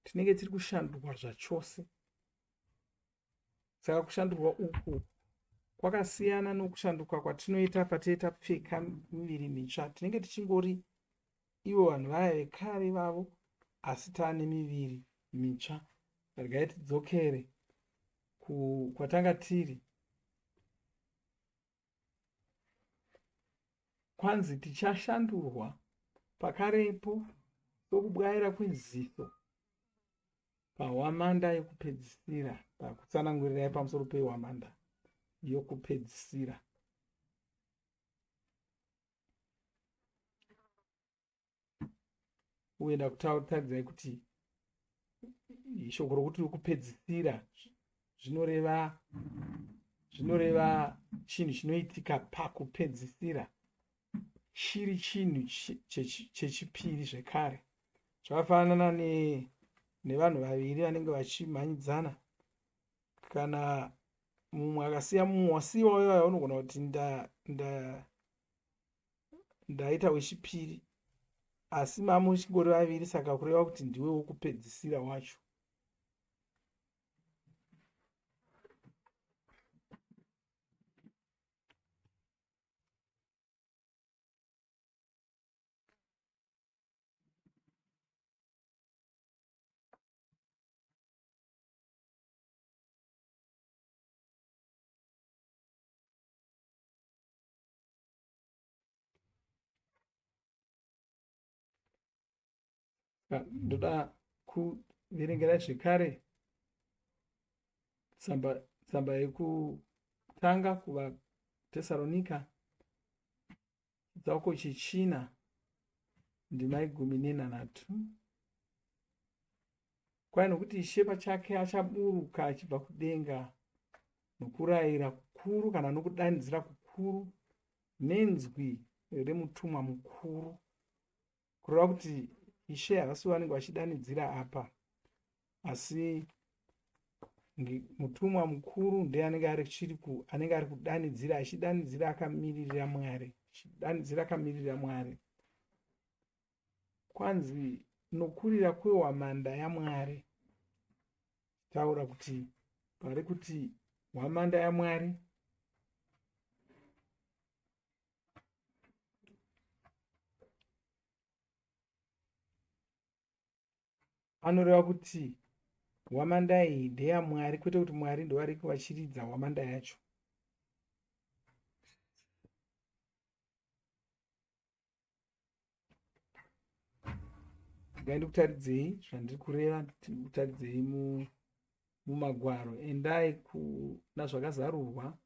tinenge tiri kushandurwa zvachose. Saka kushandurwa uku kwakasiyana nokushanduka kwatinoita patinenge tapfeka miviri mitsva. Tinenge tichingori ivo vanhu vaya vekare vavo asi taane miviri mitsva. Regai tidzokere kwatanga tiri. Kwanzi tichashandurwa pakarepo sokubwaira kweziso pahwamanda yokupedzisira, pakutsanangurirai pamusoro pehwamanda yokupedzisira. Uye ndakutaridzai kuti shoko rokuti yokupedzisira zvinoreva zvinoreva chinhu chinoitika pakupedzisira chiri chinhu chechipiri zvekare zvakafanana nevanhu vaviri vanenge vachimhanyidzana kana mumwe akasiya mumwe wasiyiwa uyoyo unogona kuti ndaita wechipiri asi mamuchingori vaviri saka kureva kuti ndiwe wokupedzisira wacho. Ndoda kuverengera zvekare tsamba tsamba yekutanga kuvaTesaronika chitsauko chechina ndima yegumi nenhanhatu. Kwai nokuti Ishe pachake achaburuka achibva kudenga nokurayira kukuru kana nokudanidzira kukuru nenzwi remutumwa mukuru. Kureva kuti Ishe havasi vanenge vachidanidzira apa, asi mutumwa mukuru ndiye anenge ari chiri ku anenge ari kudanidzira achidanidzira akamiririra Mwari, achidanidzira akamiririra Mwari. Kwanzi nokurira kwehwamanda yaMwari. Taura kuti pari kuti hwamanda yaMwari anoreva kuti hwamanda iyi ndeyaMwari kwete kuti Mwari ndovari vachiridza hwamanda yacho. Regai ndikutaridzei zvandiri kureva, ndikutaridzei mumagwaro. Endai kuna zvakazarurwa,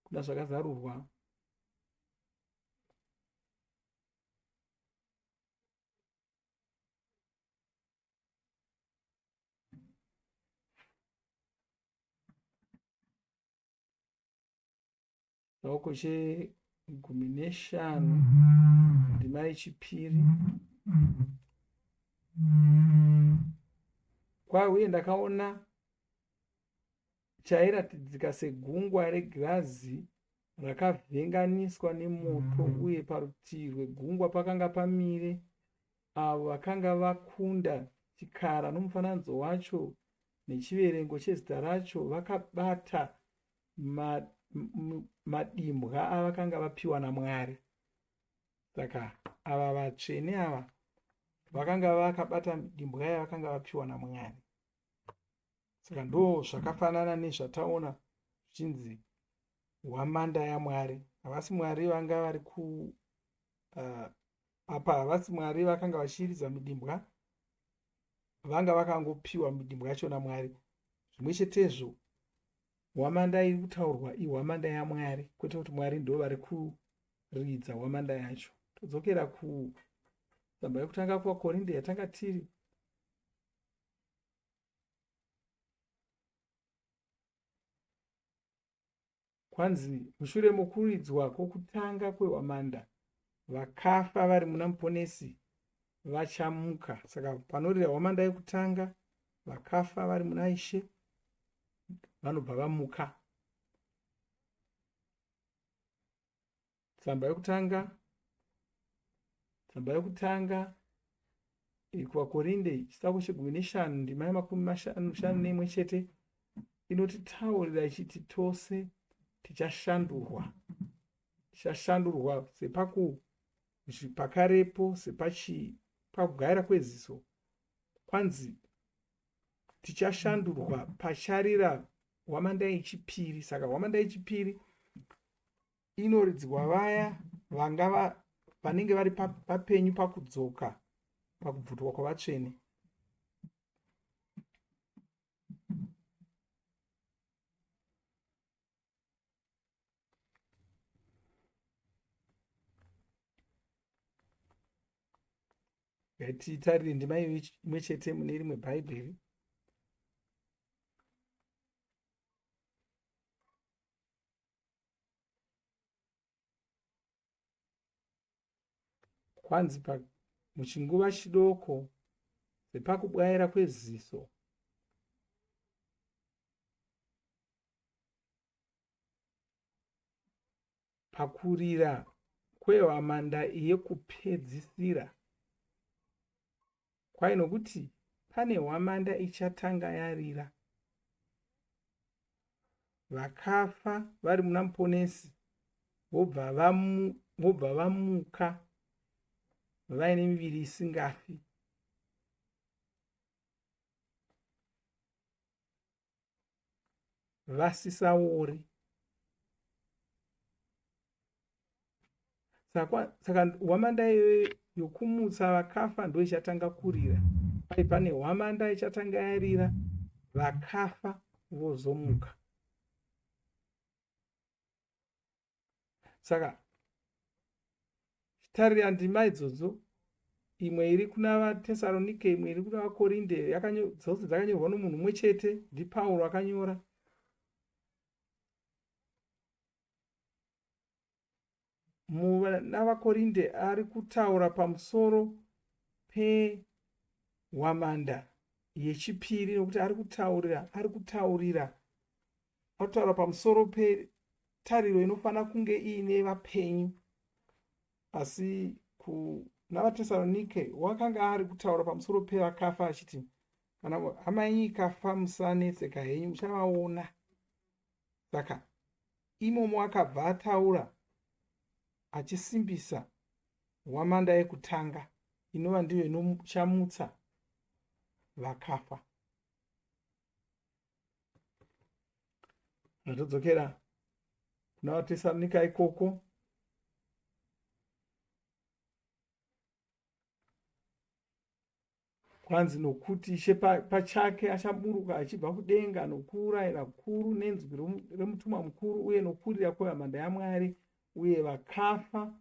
kuna zvakazarurwa Chitsauko chegumi neshanu ndima yechipiri. Kwauye ndakaona chairatidzika segungwa regirazi rakavhenganiswa nemoto uye parutivi rwegungwa pakanga pamire avo vakanga vakunda chikara nomufananidzo wacho nechiverengo chezita racho vakabata madimbwa avakanga vapiwa naMwari. Saka ava vatsvene ava vakanga vakabata dimbwa yavakanga vapiwa naMwari. Saka ndo zvakafanana nezvataona zvichinzi hwamanda yaMwari. Havasi Mwari vanga vari ku apa havasi Mwari vakanga vachiridza midimbwa, vanga vakangopiwa midimbwa yacho naMwari. Zvimwe chetezvo hwamanda iri kutaurwa ihwamanda yaMwari, kwete kuti Mwari ndo vari kuridza hwamanda yacho. Todzokera kutsamba yekutanga kuvaKorinde yatanga tiri. Kwanzi mushure mokuridzwa kwokutanga kwehwamanda, vakafa vari muna Muponesi vachamuka. Saka panorira hwamanda yekutanga, vakafa vari muna Ishe vanobva vamuka. Tsamba yokutanga tsamba yokutanga kuvaKorinde chitsauko chegumi neshanu ndima yemakumi mashanu neimwe chete inotitaurira ichiti tose tichashandurwa tichashandurwa sepaku pakarepo sepakugayira kweziso kwanzi tichashandurwa pacharira hwamanda yechipiri saka hwamanda yechipiri inoridzwa vaya vanga vanenge vari vapenyu pakudzoka pakubvutwa kwavatsvene. Ngatitarire ndima imwe chete mune rimwe Bhaibheri. Kwanzi muchinguva chidoko sepakubwaira kweziso pakurira kwehwamanda yekupedzisira kwai nokuti pane hwamanda ichatanga yarira vakafa vari muna muponesi vobva vamuka vaine miviri isingafi vasisaori saka hwamanda iyoyo yokumutsa vakafa ndo ichatanga kurira pai pane hwamanda ichatanga yarira vakafa vozomuka Saka tarira ndima idzodzo, imwe iri kuna vaTesaronike, imwe iri kuna vaKorinde, dzose dzakanyorwa nomunhu mumwe chete, ndiPauro akanyora. Muna vaKorinde ari kutaura pamusoro pehwamanda yechipiri nokuti ari kutaurira ari kutaurira Anotaura pamusoro petariro inofanira kunge iine vapenyu, asi kuna vaTesaronike wakanga ari kutaura pamusoro pevakafa achiti, kana hama yenyu ikafa musanetseka henyu, muchavaona. Saka imomo akabva ataura achisimbisa hwamanda yekutanga inova ndiyo inochamutsa vakafa. Zvatodzokera kuna vaTesaronika ikoko. Kwanzi nokuti Ishe pachake achaburuka achibva kudenga nokurayira kukuru nenzwi remutumwa mukuru uye nokurira kwehwamanda yaMwari uye vakafa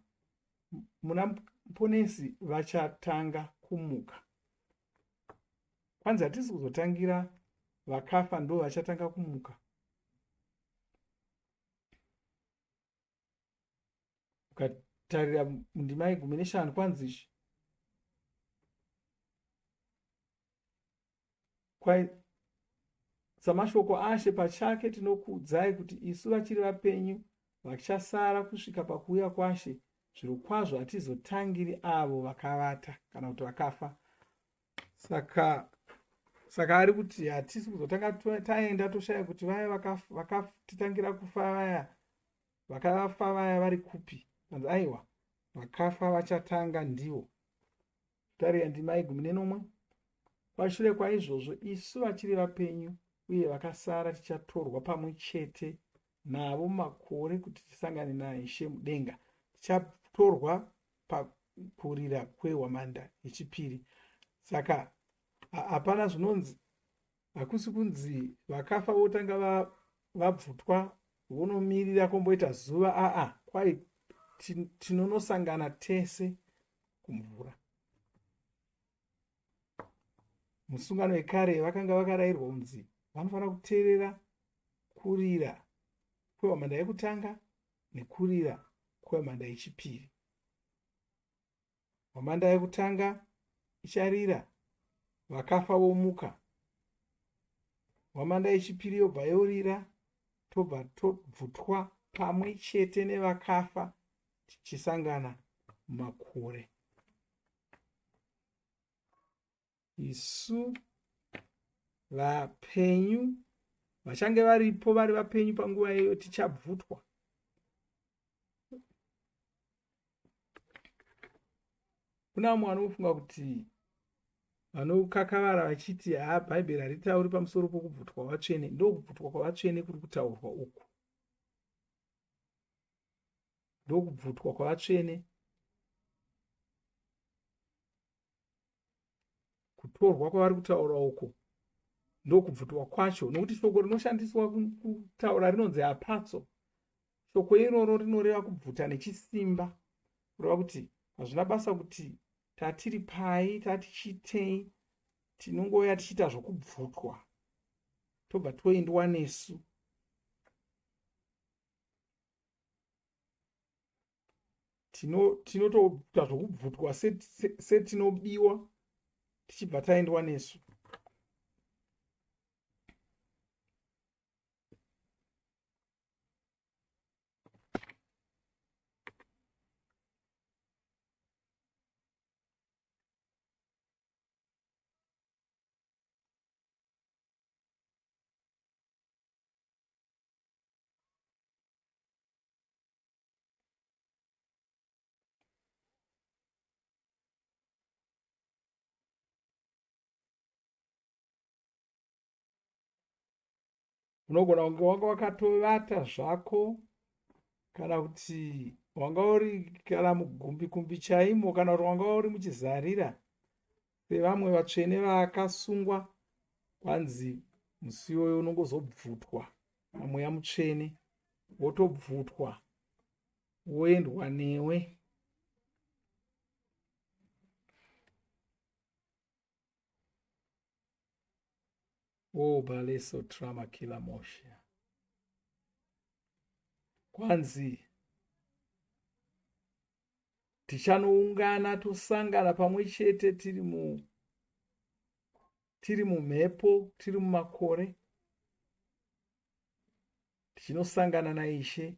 muna Muponesi vachatanga kumuka. Kwanzi hatisi kuzotangira vakafa ndo vachatanga kumuka. Ukatarira mundima yegumi neshanu kwanzi kwai samashoko aShe pachake tinokuudzai kuti isu vachiri vapenyu vachasara kusvika pakuuya kwaShe zvirokwazvo hatizotangiri avo vakavata kana kuti vakafa. Saka saka ari kuti hatisi kuzotanga taenda toshaya kuti vaya vakatitangira kufa vaya vakafa vaya vari kupi. Kanzi aiwa vakafa vachatanga ndivo. Tarira ndima yegumi nenomwe. Pashure kwaizvozvo isu vachiri vapenyu uye vakasara tichatorwa pamwe chete navo mumakore kuti tisangane naIshe mudenga. Tichatorwa pakurira kwehwamanda yechipiri. Saka hapana zvinonzi, hakusi kunzi vakafa votanga vabvutwa vonomirira komboita zuva aa, kwai tinonosangana tese kumvura. Musungano yekare vakanga vakarairwa kunzi vanofanira kuteerera kurira kwehwamanda yekutanga nekurira kwehwamanda yechipiri. Hwamanda yekutanga icharira vakafa vomuka. Hwamanda yechipiri yobva yorira tobva tobvutwa pamwe chete nevakafa tichisangana mumakore. Isu vapenyu vachange varipo vari vapenyu panguva iyoyo tichabvutwa. Kuna vamwe vanofunga kuti vanokakavara vachiti haa bhaibheri haritauri pamusoro pokubvutwa vatsvene. Ndokubvutwa kwavatsvene kuri kutaurwa uku. Ndokubvutwa kwavatsvene Kutorwa kwavari kutaura uko ndokubvutwa kwacho, nokuti shoko rinoshandiswa kutaura rinonzi apatso. Shoko iroro rinoreva kubvuta nechisimba, kureva kuti hazvina basa kuti tatiri pai, tatichiitei, tinongouya tichiita zvokubvutwa tobva toendwa nesu. Tinotoita zvokubvutwa setinobiwa tichibva taendwa nesu. Unogona kunge wanga wakatovata zvako kana kuti wanga uri kana mugumbikumbi chaimo kana kuti wanga uri muchizarira sevamwe vatsvene vakasungwa kwanzi musi iwoyo unongozobvutwa namweya mutsvene wotobvutwa woendwa newe. Oh, baleso trama kila moshe. Kwanzi tichanoungana tosangana pamwe chete tiri mu tiri mumhepo tiri mumakore tichinosangana naIshe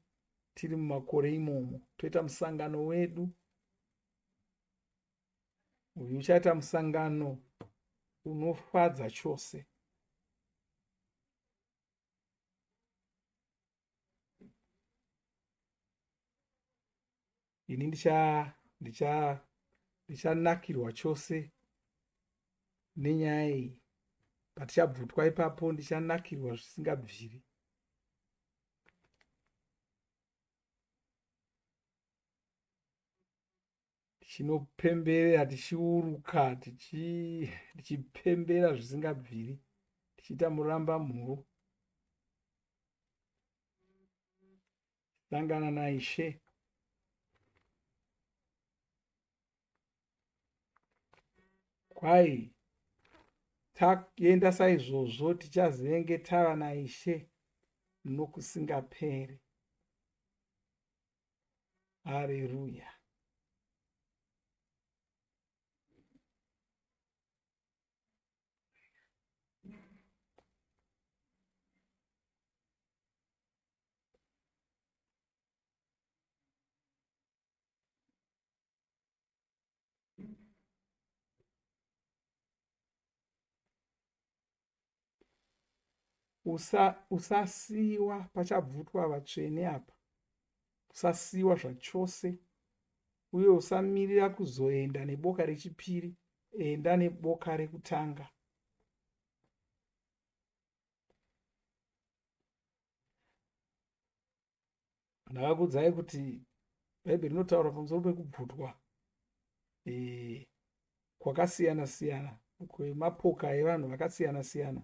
tiri mumakore imomo toita musangano wedu uyu uchaita musangano unofadza chose. Ini ndichanakirwa chose nenyaya iyi. Patichabvutwa ipapo ndichanakirwa zvisingabviri. Tichinopemberera, tichiuruka, tichipembera zvisingabviri, tichiita muramba mhuru. Sangana naIshe. Kwai taenda saizvozvo tichazenge tava naIshe nokusingaperi. Hareruya. Usa, usasiiwa pachabvutwa vatsvene apa. Usasiiwa zvachose uye usamirira kuzoenda neboka rechipiri. Enda neboka rekutanga. Ndakakuudzai kuti Bhaibheri rinotaura pamusoro pekubvutwa e, kwakasiyana siyana kwemapoka evanhu vakasiyana siyana.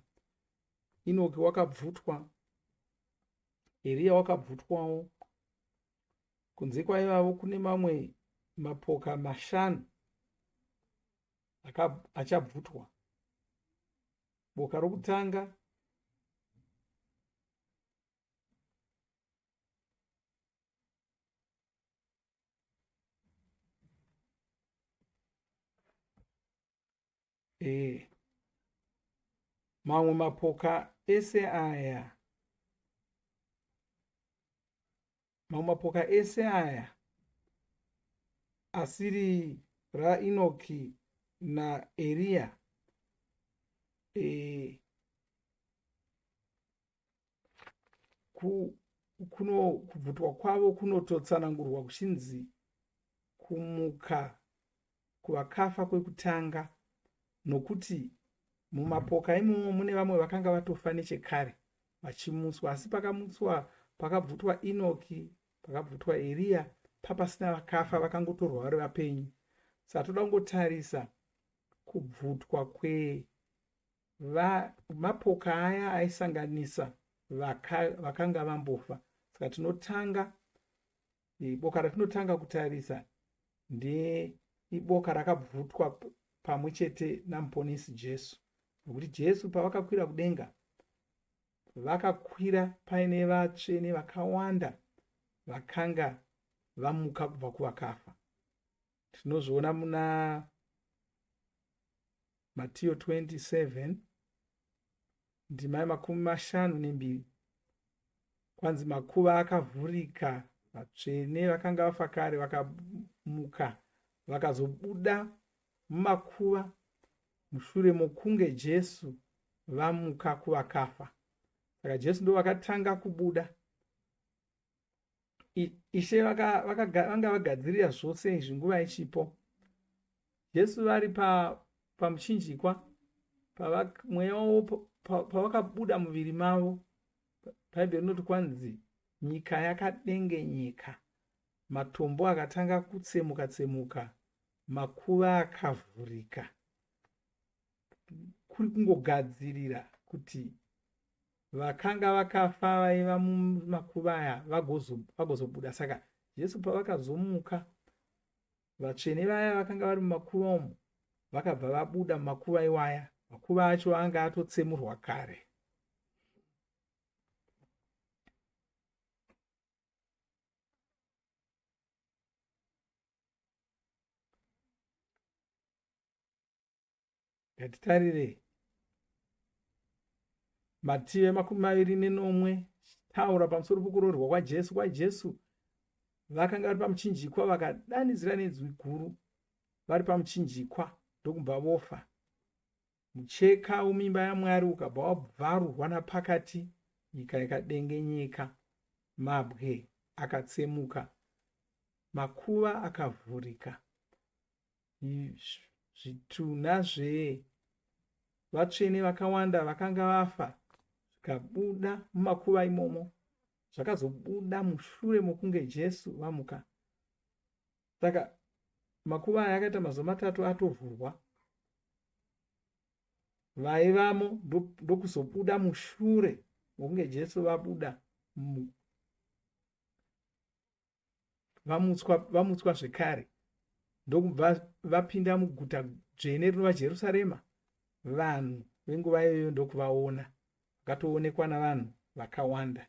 Inoki wakabvutwa, Eriya wakabvutwawo. Kunze kwaivavo kune mamwe mapoka mashanu achabvutwa. Boka rokutanga E, mamwe mapoka ese aya mamwe mapoka ese aya asiri raInoki naEriya e, kuno kubvutwa kwavo kunototsanangurwa kuchinzi kumuka kuvakafa kwekutanga nokuti mumapoka imomo mune vamwe vakanga vatofa nechekare vachimutswa asi pakamutswa pakabvutwa Inoki pakabvutwa Eriya papasina vakafa vakangotorwa vari vapenyu saka toda kungotarisa kubvutwa kwe Va, mapoka aya aisanganisa vaka, vakanga vambofa. Saka tinotanga, boka ratinotanga kutarisa ndeiboka rakabvutwa pamwe chete naMuponesi Jesu. Nokuti Jesu pavakakwira kudenga, vakakwira paine vatsvene vakawanda vakanga vamuka kubva kuvakafa. Tinozviona muna Matiyo 27 ndima yemakumi mashanu nembiri. Kwanzi makuva akavhurika, vatsvene vakanga vafa kare vakamuka vakazobuda mumakuva mushure mokunge Jesu vamuka kuvakafa. Saka Jesu ndo vakatanga kubuda. Ishe vanga vagadzirira zvose izvi nguva ichipo. Jesu vari pamuchinjikwa pa mweya wavo pavakabuda muviri mavo, Bhaibheri rinoti kwanzi nyika yakadengenyeka, matombo akatanga kutsemuka tsemuka, makuva akavhurika. Kuri kungogadzirira kuti vakanga vakafa vaiva mumakuva aya vagozobuda. Saka Jesu pavakazomuka Vatsvene vaya vakanga vari mumakuva umu vakabva vabuda mumakuva iwaya. Makuva acho anga atotsemurwa kare. Ngatitarire Matiyo emakumi maviri nenomwe taura pamusoro pokuroorwa kwaJesu. KwaJesu vakanga vari pamuchinjikwa vakadanidzira nenzwi guru vari pamuchinjikwa ndokubva vofa. Mucheka womimba yaMwari ukabva wabvarurwa napakati, nyika ikadengenyeka, mabwe akatsemuka, makuva akavhurika. Zvitunha zvevatsvene vakawanda vakanga vafa zvikabuda mumakuva imomo zvakazobuda mushure mokunge Jesu vamuka. Saka makuva aya akaita mazuva matatu atovhurwa, vaivamo ndokuzobuda mushure mokunge Jesu vabuda vamutswa, vamutswa zvekare ndokubva vapinda muguta dzvene rinova Jerusarema. Vanhu venguva iyoyo ndokuvaona, vakatoonekwa navanhu vakawanda.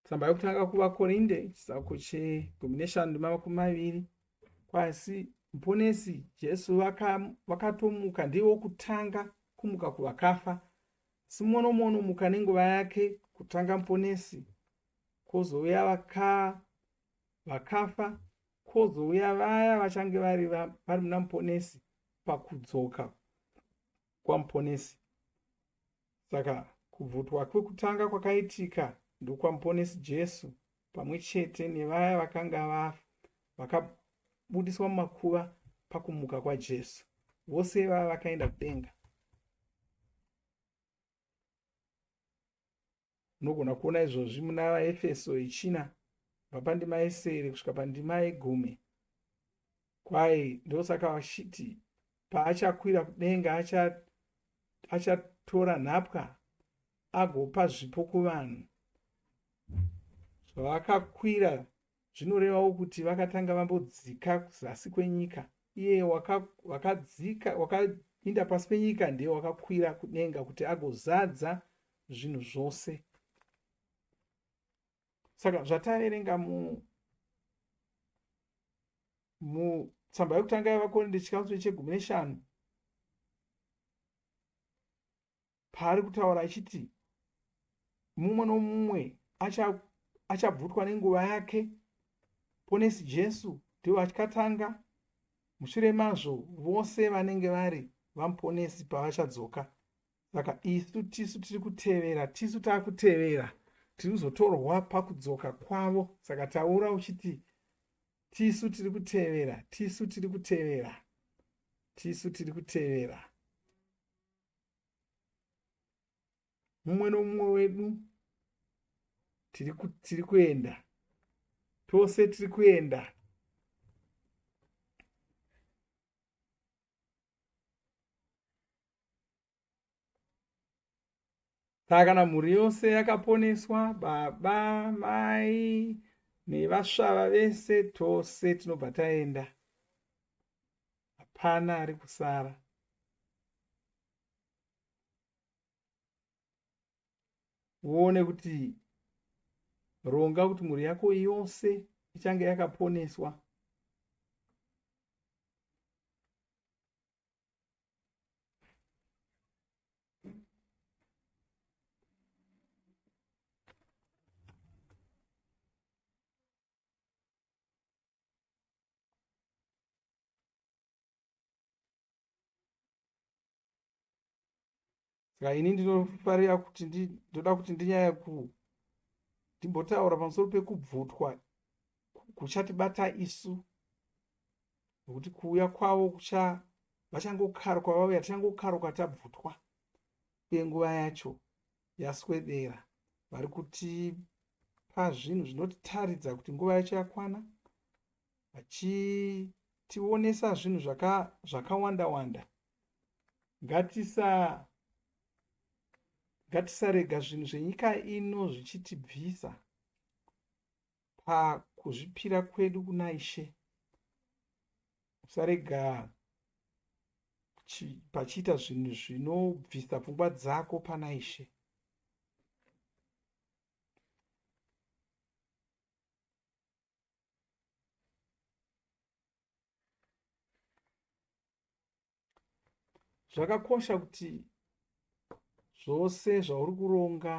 Tsamba yokutanga kuvaKorinde chitsauko chegumi neshanu ndima makumi maviri. Kwasi Muponesi Jesu vakatomuka ndiye wokutanga kumuka kuvakafa. Asi mumwe nomumwe unomuka nenguva yake, kutanga Muponesi, kwozouya vakafa, kwozouya vaya vachange vari vari muna Muponesi pakudzoka kwaMuponesi. Saka kubvutwa kwekutanga kwakaitika ndokwaMuponesi Jesu pamwe chete nevaya vakanga vafa vakabudiswa mumakuva pakumuka kwaJesu. Vose ivava vakaenda kudenga. Unogona kuona izvozvi muna VaEfeso yechina kubva pandima yesere kusvika pandima yegumi. Kwai ndosaka vachiti paachakwira kudenga achatora nhapwa agopa zvipo kuvanhu. Zvavakakwira zvinorevawo kuti vakatanga vambodzika zasi kwenyika. Iye wakadzika wakainda pasi penyika ndiye wakakwira kudenga kuti agozadza zvinhu zvose. Saka zvataverenga mu mutsamba yekutanga yavakorinde chikamu chegumi neshanu paari kutaura achiti mumwe nomumwe achabvutwa nenguva yake ponesi jesu ndivo vachikatanga mushure mazvo vose vanenge vari vamuponesi pavachadzoka saka isu tisu tiri kutevera tisu takutevera tiri kuzotorwa pakudzoka kwavo saka taura uchiti tisu tiri kutevera tisu tiri kutevera tisu tiri kutevera Mumwe nomumwe wedu tiri kuenda. Tose tiri kuenda. Saka kana mhuri yose yakaponeswa, baba, mai nevasvava vese, tose tinobva taenda. Hapana ari kusara. Uone kuti ronga kuti mhuri yako yose ichange yakaponeswa. Saka ini ndinofarira kuti ndoda kuti ndinyaya ku ndimbotaura pamusoro pekubvutwa kuchatibata isu nokuti kuuya kwavo kucha vachangokaruka vauya tichangokaruka tabvutwa uye nguva yacho yaswedera vari kutipa zvinhu zvinotitaridza kuti nguva yacho yakwana vachitionesa zvinhu zvakawanda wanda ngatisa ngatisarega zvinhu zvenyika ino zvichitibvisa pakuzvipira kwedu kuna Ishe. Usarega pachiita zvinhu zvinobvisa pfungwa dzako pana Ishe. Zvakakosha kuti zvose zvauri kuronga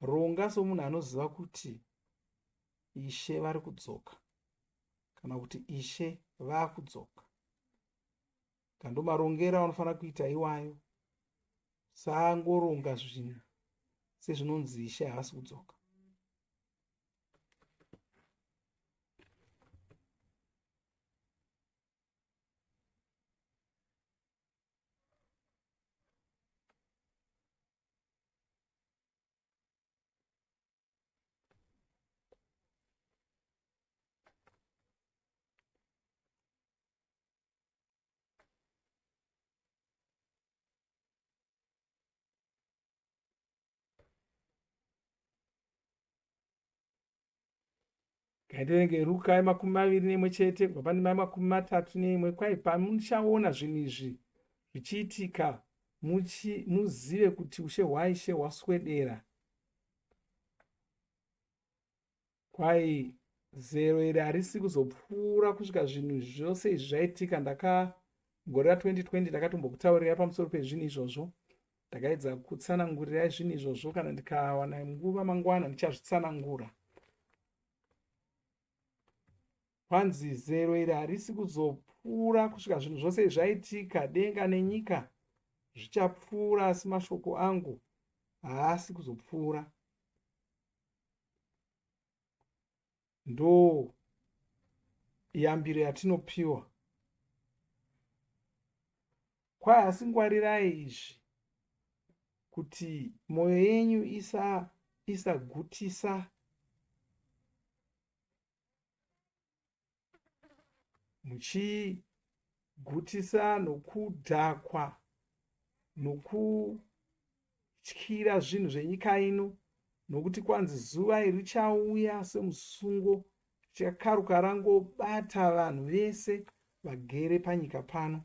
ronga somunhu anoziva kuti ishe vari kudzoka kana kuti ishe vakudzoka kandomarongero aunofanira kuita iwayo sangoronga zvinhu sezvinonzi ishe havasi kudzoka Ngatirenge Ruka yemakumi maviri neimwe chete kubva pandima yemakumi matatu neimwe. Kwai pamuchaona zvinhu izvi zvichiitika muzive kuti ushe hwaIshe hwaswedera. Kwai zero iri harisi kuzopfuura kusvika zvinhu zvose izvi zvaitika. Ndaka gore ra 2020 ndakatombokutaurirai pamusoro pezvinhu izvozvo. Ndakaedza kutsanangurirai zvinhu izvozvo kana ndikawana nguva mangwana ndichazvitsanangura. Kwanzi zero iri harisi kuzopfuura kusvika zvinhu zvose izvi zvaitika. Denga nenyika zvichapfuura asi mashoko angu haasi kuzopfuura. Ndo yambiro yatinopiwa. Kwai asi ngwarirai izvi kuti mwoyo yenyu isa isagutisa muchigutisa nokudhakwa nokutyira zvinhu zvenyika ino nokuti kwanzi zuva iri richauya semusungo richakaruka rangobata vanhu vese vagere panyika pano.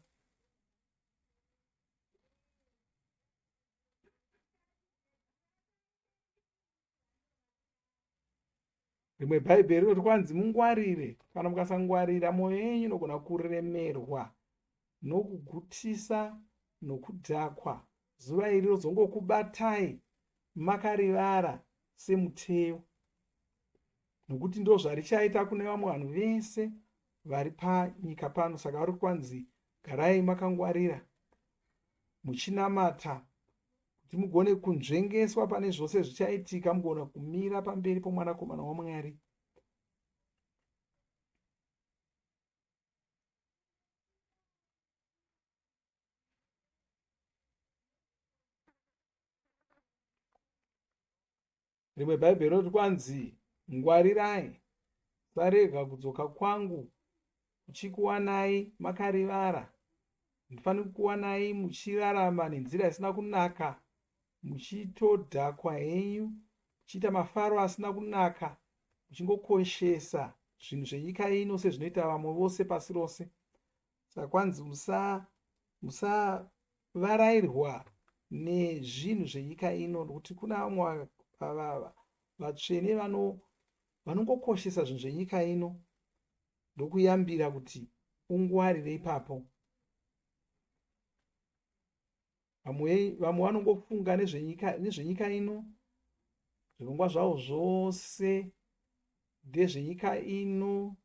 Rimwe bhaibheri rinoti kwanzi mungwarire, kana mukasangwarira mwoyo yenyu inogona kuremerwa nokugutisa nokudhakwa, zuva iri rozongokubatai makarivara semuteyo, nokuti ndozvarichaita kune vamwe vanhu vese vari panyika pano. Saka vari kwanzi garai makangwarira muchinamata kuti mugone kunzvengeswa pane zvose zvichaitika mugona kumira pamberi pomwanakomana wamwari. Rimwe bhaibheri rinoti kwanzi ngwarirai sarega kudzoka kwangu kuchikuwanai makarivara. Handifaniri kukuwanai muchirarama nenzira isina kunaka, muchitodhakwa henyu, muchiita mafaro asina kunaka, muchingokoshesa zvinhu zvenyika ino sezvinoita vamwe vose pasi rose. Saka kwanzi musa musavarairwa nezvinhu zvenyika ino nokuti kuna vamwe vatsvene vanongokoshesa zvinhu zvenyika ino ndokuyambira kuti ungwarire ipapo. Vamwe vamwe vanongofunga nezvenyika nezvenyika ino, zvirongwa zvavo zvose ndezvenyika ino,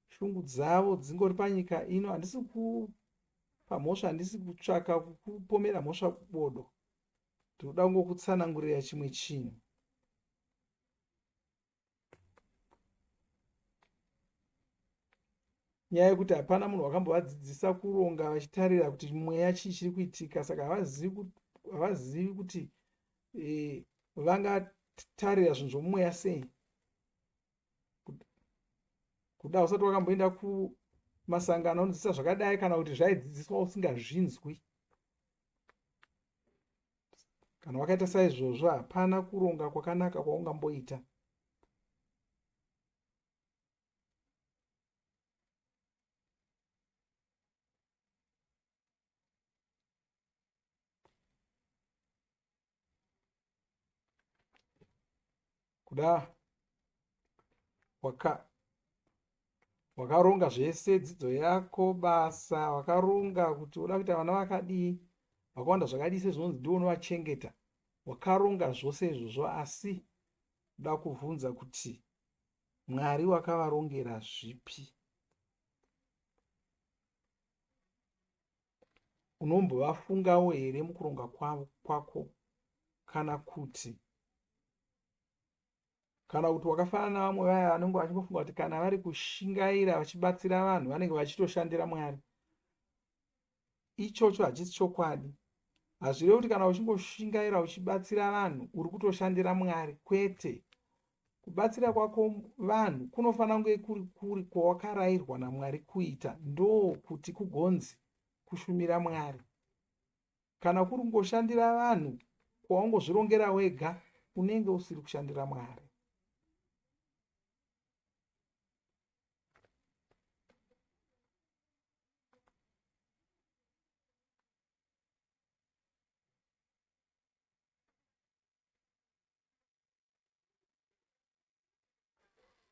shungu dzavo dzingori panyika ino. Handisi kupa mhosva, handisi kutsvaka kukupomera mhosva bodo, ndinoda kungokutsanangurira chimwe chinhu. Nyaya yekuti hapana munhu wakambovadzidzisa kuronga vachitarira kuti mweya chii chiri kuitika, saka havazivi kuti e, vangatarira zvinhu zvomumweya sei. Kuda usati wakamboenda kumasangano anodzidzisa zvakadai kana kuti zvaidzidziswa usingazvinzwi. Kana wakaita saizvozvo hapana kuronga kwakanaka kwaungamboita. Kuda waka wakaronga zvese dzidzo yako basa wakaronga kuti uda kuita vana vakadii vakawanda zvakadii sezvinonzi ndiwo unovachengeta wakaronga zvose izvozvo asi uda kuvhunza kuti mwari wakavarongera zvipi unombovafungawo here mukuronga kwako kana kuti kana kuti wakafanana navamwe vaya vanenge vachingofunga kuti kana vari kushingaira vachibatsira vanhu vanenge vachitoshandira mwari ichocho hachisi chokwadi hazvirevi kuti kana uchingoshingaira uchibatsira vanhu uri kutoshandira mwari kwete kubatsira kwako vanhu kunofanira kunge kuri kuri kwawakarayirwa namwari kuita ndokuti kugonzi kushumira mwari Kana kuri kungoshandira vanhu kwaungozvirongera wega, unenge usiri kushandira Mwari.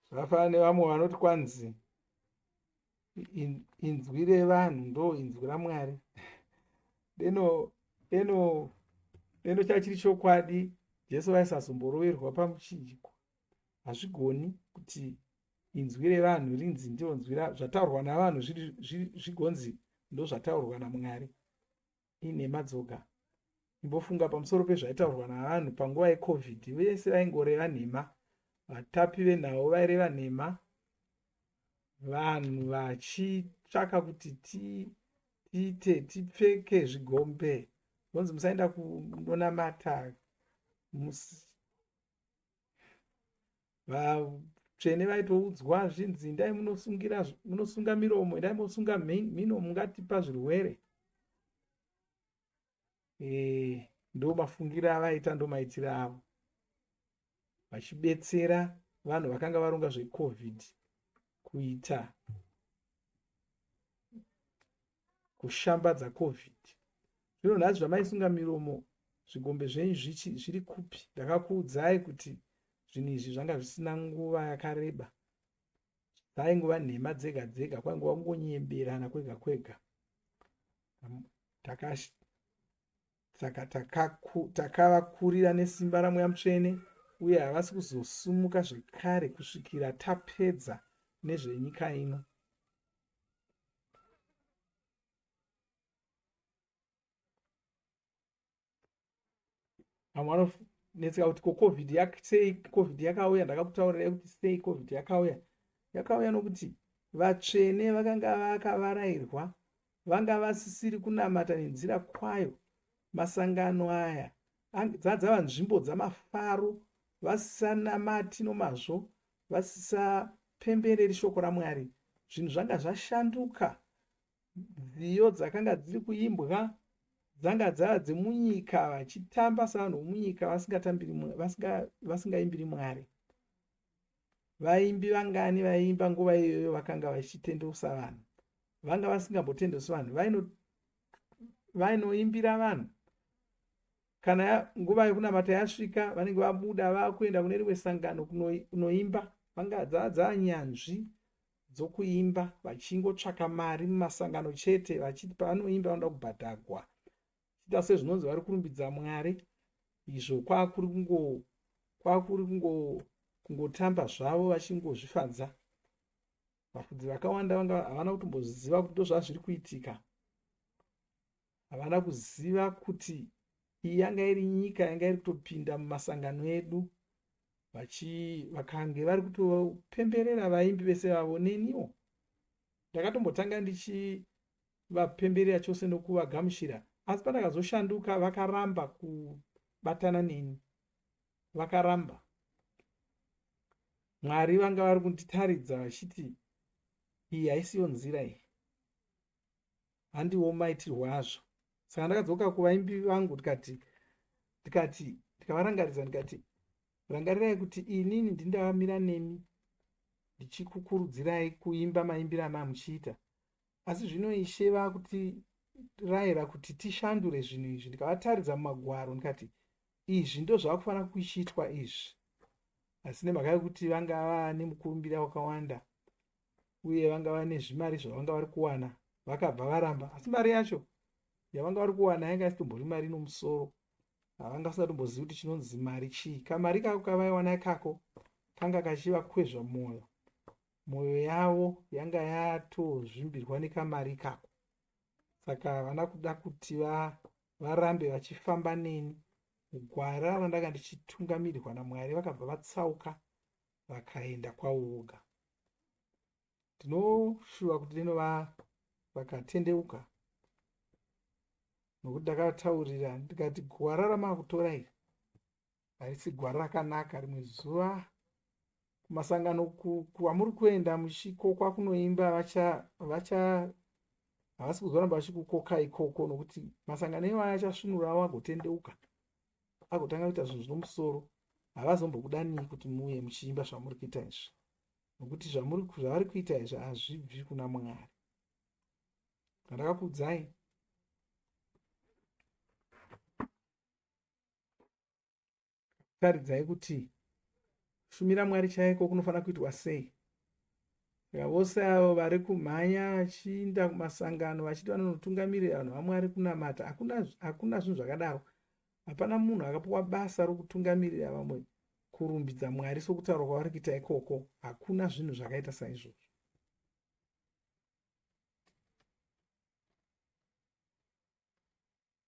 Zvakafanana nevamwe vanoti kwanzi inzwi revanhu ndo inzwi raMwari. Deno deno deno chachiri chokwadi Jesu vaisazomboroverwa pamuchinjikwa. Hazvigoni kuti inzwi revanhu rinzi ndiro nzwi zvataurwa navanhu zvigonzi ndozvataurwa naMwari. Inhema dzoga. Imbofunga pamusoro pezvaitaurwa navanhu panguva yeCovid. Vese vaingoreva nhema. Vatapi venhau vaireva nhema. Vanhu vachitsvaka kuti tiite tipfeke zvigombe. Zvonzi musaenda kunonamata. Vatsvene vaitoudzwa zvinzi endai munosungira munosunga miromo, endai munosunga mhino mungatipa zvirwere. E, ndo mafungiro avaita ndo maitiro avo vachibetsera vanhu vakanga varonga zvecovid kuita kushambadza covid zvino nhasi zvamaisunga miromo zvigombe zvenyu zviri kupi ndakakuudzai kuti zvinhu izvi zvanga zvisina nguva yakareba dzaingova nhema dzega dzega kwaingova kungonyemberana kwega kwega Saka takavakurira nesimba raMweya Mutsvene uye havasi kuzosumuka zvekare kusvikira tapedza nezvenyika ino. Vamwe vanonetseka kuti ko covid sei covid yakauya ndakakutaurirai kuti sei covid yakauya yakauya nokuti vatsvene vakanga vakavarairwa vanga vasisiri kunamata nenzira kwayo masangano aya dzadzava nzvimbo dzamafaro vasisanamati nomazvo vasisapembereri shoko ramwari zvinhu zvanga zvashanduka Nziyo dzakanga dziri kuimbwa dzanga dzava dzemunyika vachitamba sevanhu vomunyika vasingaimbiri Mwari. Vaimbi vangani vaiimba nguva iyoyo vakanga vachitendeusa vanhu? Vanga vasingambotendeusi vanhu, vainoimbira vanhu. Kana nguva yekunamata yasvika, vanenge vabuda vakuenda kune rimwe sangano kunoimba. Vanga dzava dzava nyanzvi dzokuimba vachingotsvaka mari mumasangano chete vachiti pavanoimba vanoda kubhadhagwa chiita sezvinonzi vari kurumbidza Mwari izvo kwakuri kungo kwakuri kungo kungotamba zvavo vachingozvifadza vafudzi vakawanda vanga havana kutomboziva kuti ndozvazviri kuitika havana kuziva kuti iyi yanga iri nyika yanga iri kutopinda mumasangano edu vakange vari kutopemberera vaimbi vese vavo neniwo ndakatombotanga ndichivapemberera chose nokuvagamuchira asi pandakazoshanduka vakaramba kubatana neni vakaramba mwari vanga vari kunditaridza vachiti iyi haisiyo nzira iyi handiwo maitirwo azvo saka ndakadzoka kuvaimbi vangu ndikati ndikati ndikavarangaridza ndikati rangarirai kuti inini ndindavamira nemi ndichikukurudzirai kuimba maimbiro amamuchiita asi zvino ishe vakutirayira kuti tishandure zvinhu izvi ndikavataridza mumagwaro ndikati izvi ndozvakufanira kuchiitwa izvi asi nemhaka yekuti vanga vane mukurumbira wakawanda uye vanga vane zvimari zvavanga vari kuwana vakabva varamba asi mari yacho yavanga vari kuwana yanga isitombori mari inomusoro havanga vasingatombozivi kuti chinonzi mari chii kamari kako kavaiwana ikako kanga kachivakwezva mwoyo mwoyo yavo yanga yatozvimbirwa nekamari ikako saka havana kuda kuti varambe vachifamba neni mugwara randanga ndichitungamirirwa namwari vakabva vatsauka vakaenda kwavo voga ndinoshuva kuti deno vakatendeuka nokuti ndakataurira ndikati gwara ramakutora iri harisi gwara rakanaka rimwe zuva kumasangano kwamuri kuenda muchikokwa kunoimba vacha vacha havasi kuzoramba vachikukoka ikoko nokuti masangano iwayo achasvinurawo agotendeuka agotanga kuita zvinhu zvinomusoro havazombokudanii kuti muuye muchiimba zvamuri kuita izvi nokuti zvavari kuita izvi hazvibvi kuna mwari zvandakakuudzai taridzai kuti kushumira mwari chaiko kunofanira kuitwa sei saka vose avo vari kumhanya vachiinda kumasangano vachiti vanonotungamirira vanhu vamwari kunamata hakuna zvinhu zvakadaro hapana munhu akapiwa basa rokutungamirira vamwe kurumbidza mwari sokutaura kwavari kuita ikoko hakuna zvinhu zvakaita saizvozvo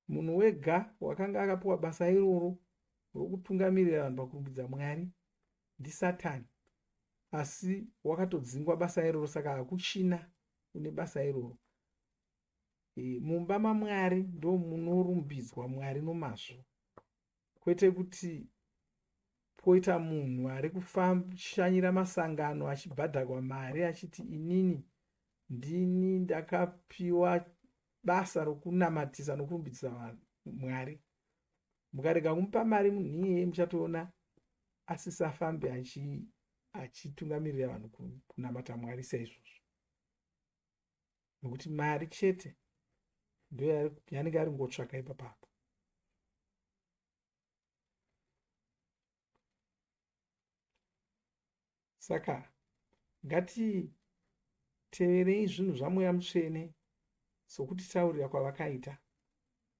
Munhu wega wakanga akapiwa basa iroro rokutungamirira vanhu pakurumbidza Mwari ndiSatani, asi wakatodzingwa basa iroro, saka hakuchina une basa iroro. E, mumba maMwari ndomunorumbidzwa Mwari nomazvo, kwete kuti poita munhu ari kufashanyira masangano achibhadharwa mari achiti inini ndini ndakapiwa basa rokunamatisa nokurumbidza vanhu Mwari. Mukarega kumupa mari munhu iyeye muchatoona asisafambe achitungamirira vanhu kunamata Mwari saizvozvo, nokuti mari chete ndiyo yaanenge ari kungotsvaka ipapapo. Saka ngatiteverei zvinhu zvaMweya Mutsvene sokutitaurira kwavakaita.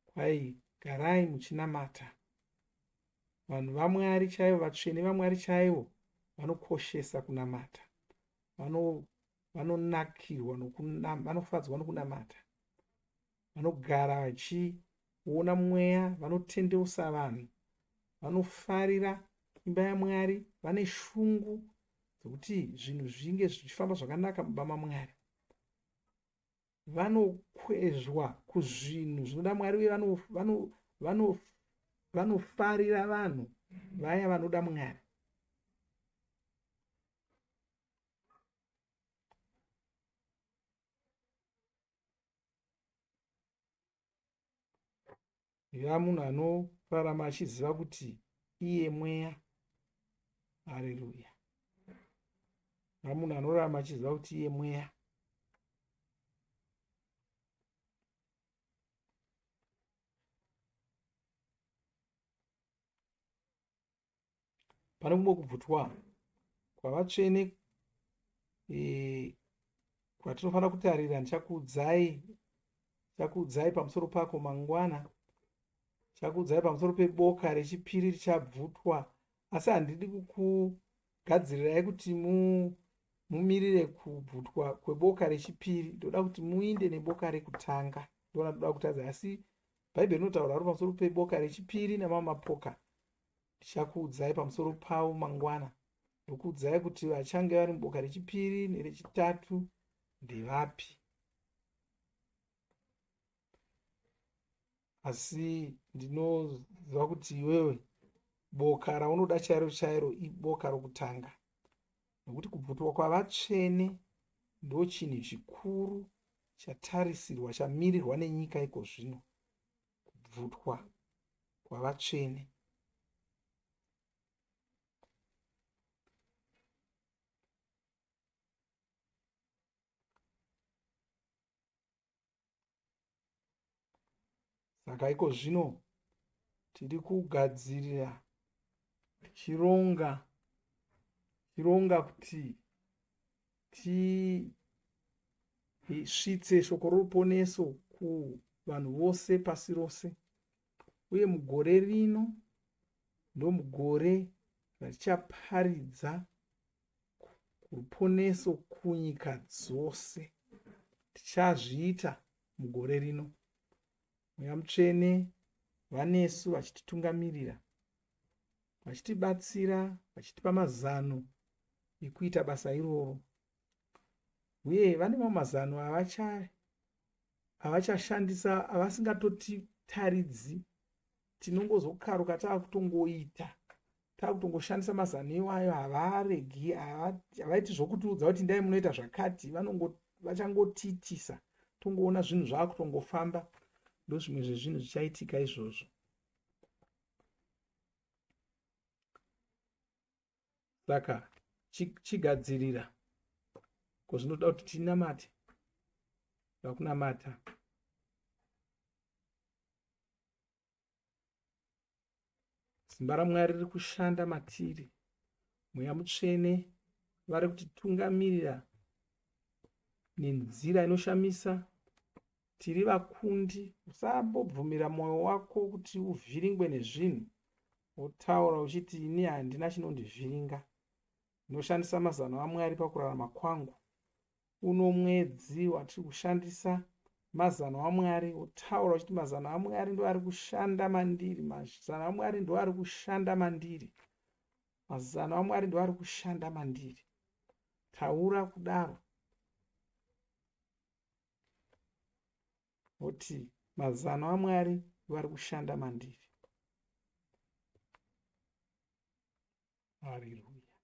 Kwai garai muchinamata. Vanhu vaMwari chaivo, vatsvene vaMwari chaivo vanokoshesa kunamata. Vanonakirwa vanofadzwa nokunamata. Vanogara vachiona mweya, vanotendeusa vanhu, vanofarira imba yaMwari, vane shungu dzekuti zvinhu zvinge zvichifamba zvakanaka mumba maMwari. Vanokwezvwa kuzvinhu zvinoda Mwari uye vanofarira vanhu vaya vanoda Mwari. Iva munhu anorarama achiziva kuti iye mweya. Hareruya. Iva munhu anorarama achiziva kuti iye mweya. Pane kumwe kubvutwa kwavatsvene e, kwatinofanira kutarira. Ndichakuudzai ndichakuudzai pamusoro pako mangwana. Ndichakuudzai pamusoro peboka rechipiri richabvutwa, asi handidi kukugadzirirai kuti mumirire kubvutwa kweboka rechipiri. Ndoda kuti muinde neboka rekutanga. Ndona ndoda kutadza, asi Bhaibheri rinotaura haro pamusoro peboka rechipiri nemamwe mapoka. Ndichakuudzai pamusoro pavo mangwana. Ndokuudzai kuti vachange vari muboka rechipiri nerechitatu ndevapi. Asi ndinoziva kuti iwewe boka raunoda chairo chairo iboka rokutanga, nokuti kubvutwa kwavatsvene ndochinhu chikuru chatarisirwa chamirirwa nenyika iko zvino, kubvutwa kwavatsvene. Saka iko zvino tiri kugadzirira tichironga tichironga kuti tisvitse shoko roruponeso kuvanhu vose pasi rose. Uye mugore rino ndomugore ratichaparidza ruponeso kunyika dzose. Tichazviita mugore rino. Mweya Mutsvene vanesu vachititungamirira, vachitibatsira, vachitipa mazano ekuita basa iroro. Uye vane mamwe mazano avachashandisa avasingatotitaridzi, tinongozokaruka taakutongoita, taakutongoshandisa mazano iwayo. Havaregi, havaiti zvokutiudza kuti ndai munoita zvakati, vachangotiitisa tongoona zvinhu zvaakutongofamba. Ndozvimwe zvezvinhu zvichaitika izvozvo. Saka chigadzirira ko zvinoda kuti tinamate, vakunamata. Simba raMwari riri kushanda matiri. Mweya Mutsvene vari kutitungamirira nenzira inoshamisa. Tiri vakundi. Usambobvumira mwoyo wako kuti uvhiringwe nezvinhu wotaura uchiti ini handina chinondivhiringa. Ndinoshandisa mazano aMwari pakurarama kwangu. Uno mwedzi watiri kushandisa. Mazano aMwari, wotaura uchiti mazano aMwari ndo ari kushanda mandiri, mazano aMwari ndo ari kushanda mandiri, mazano aMwari ndo ari kushanda mandiri. Taura kudaro. Woti mazano aMwari ndo ari kushanda mandiri. Hariruya.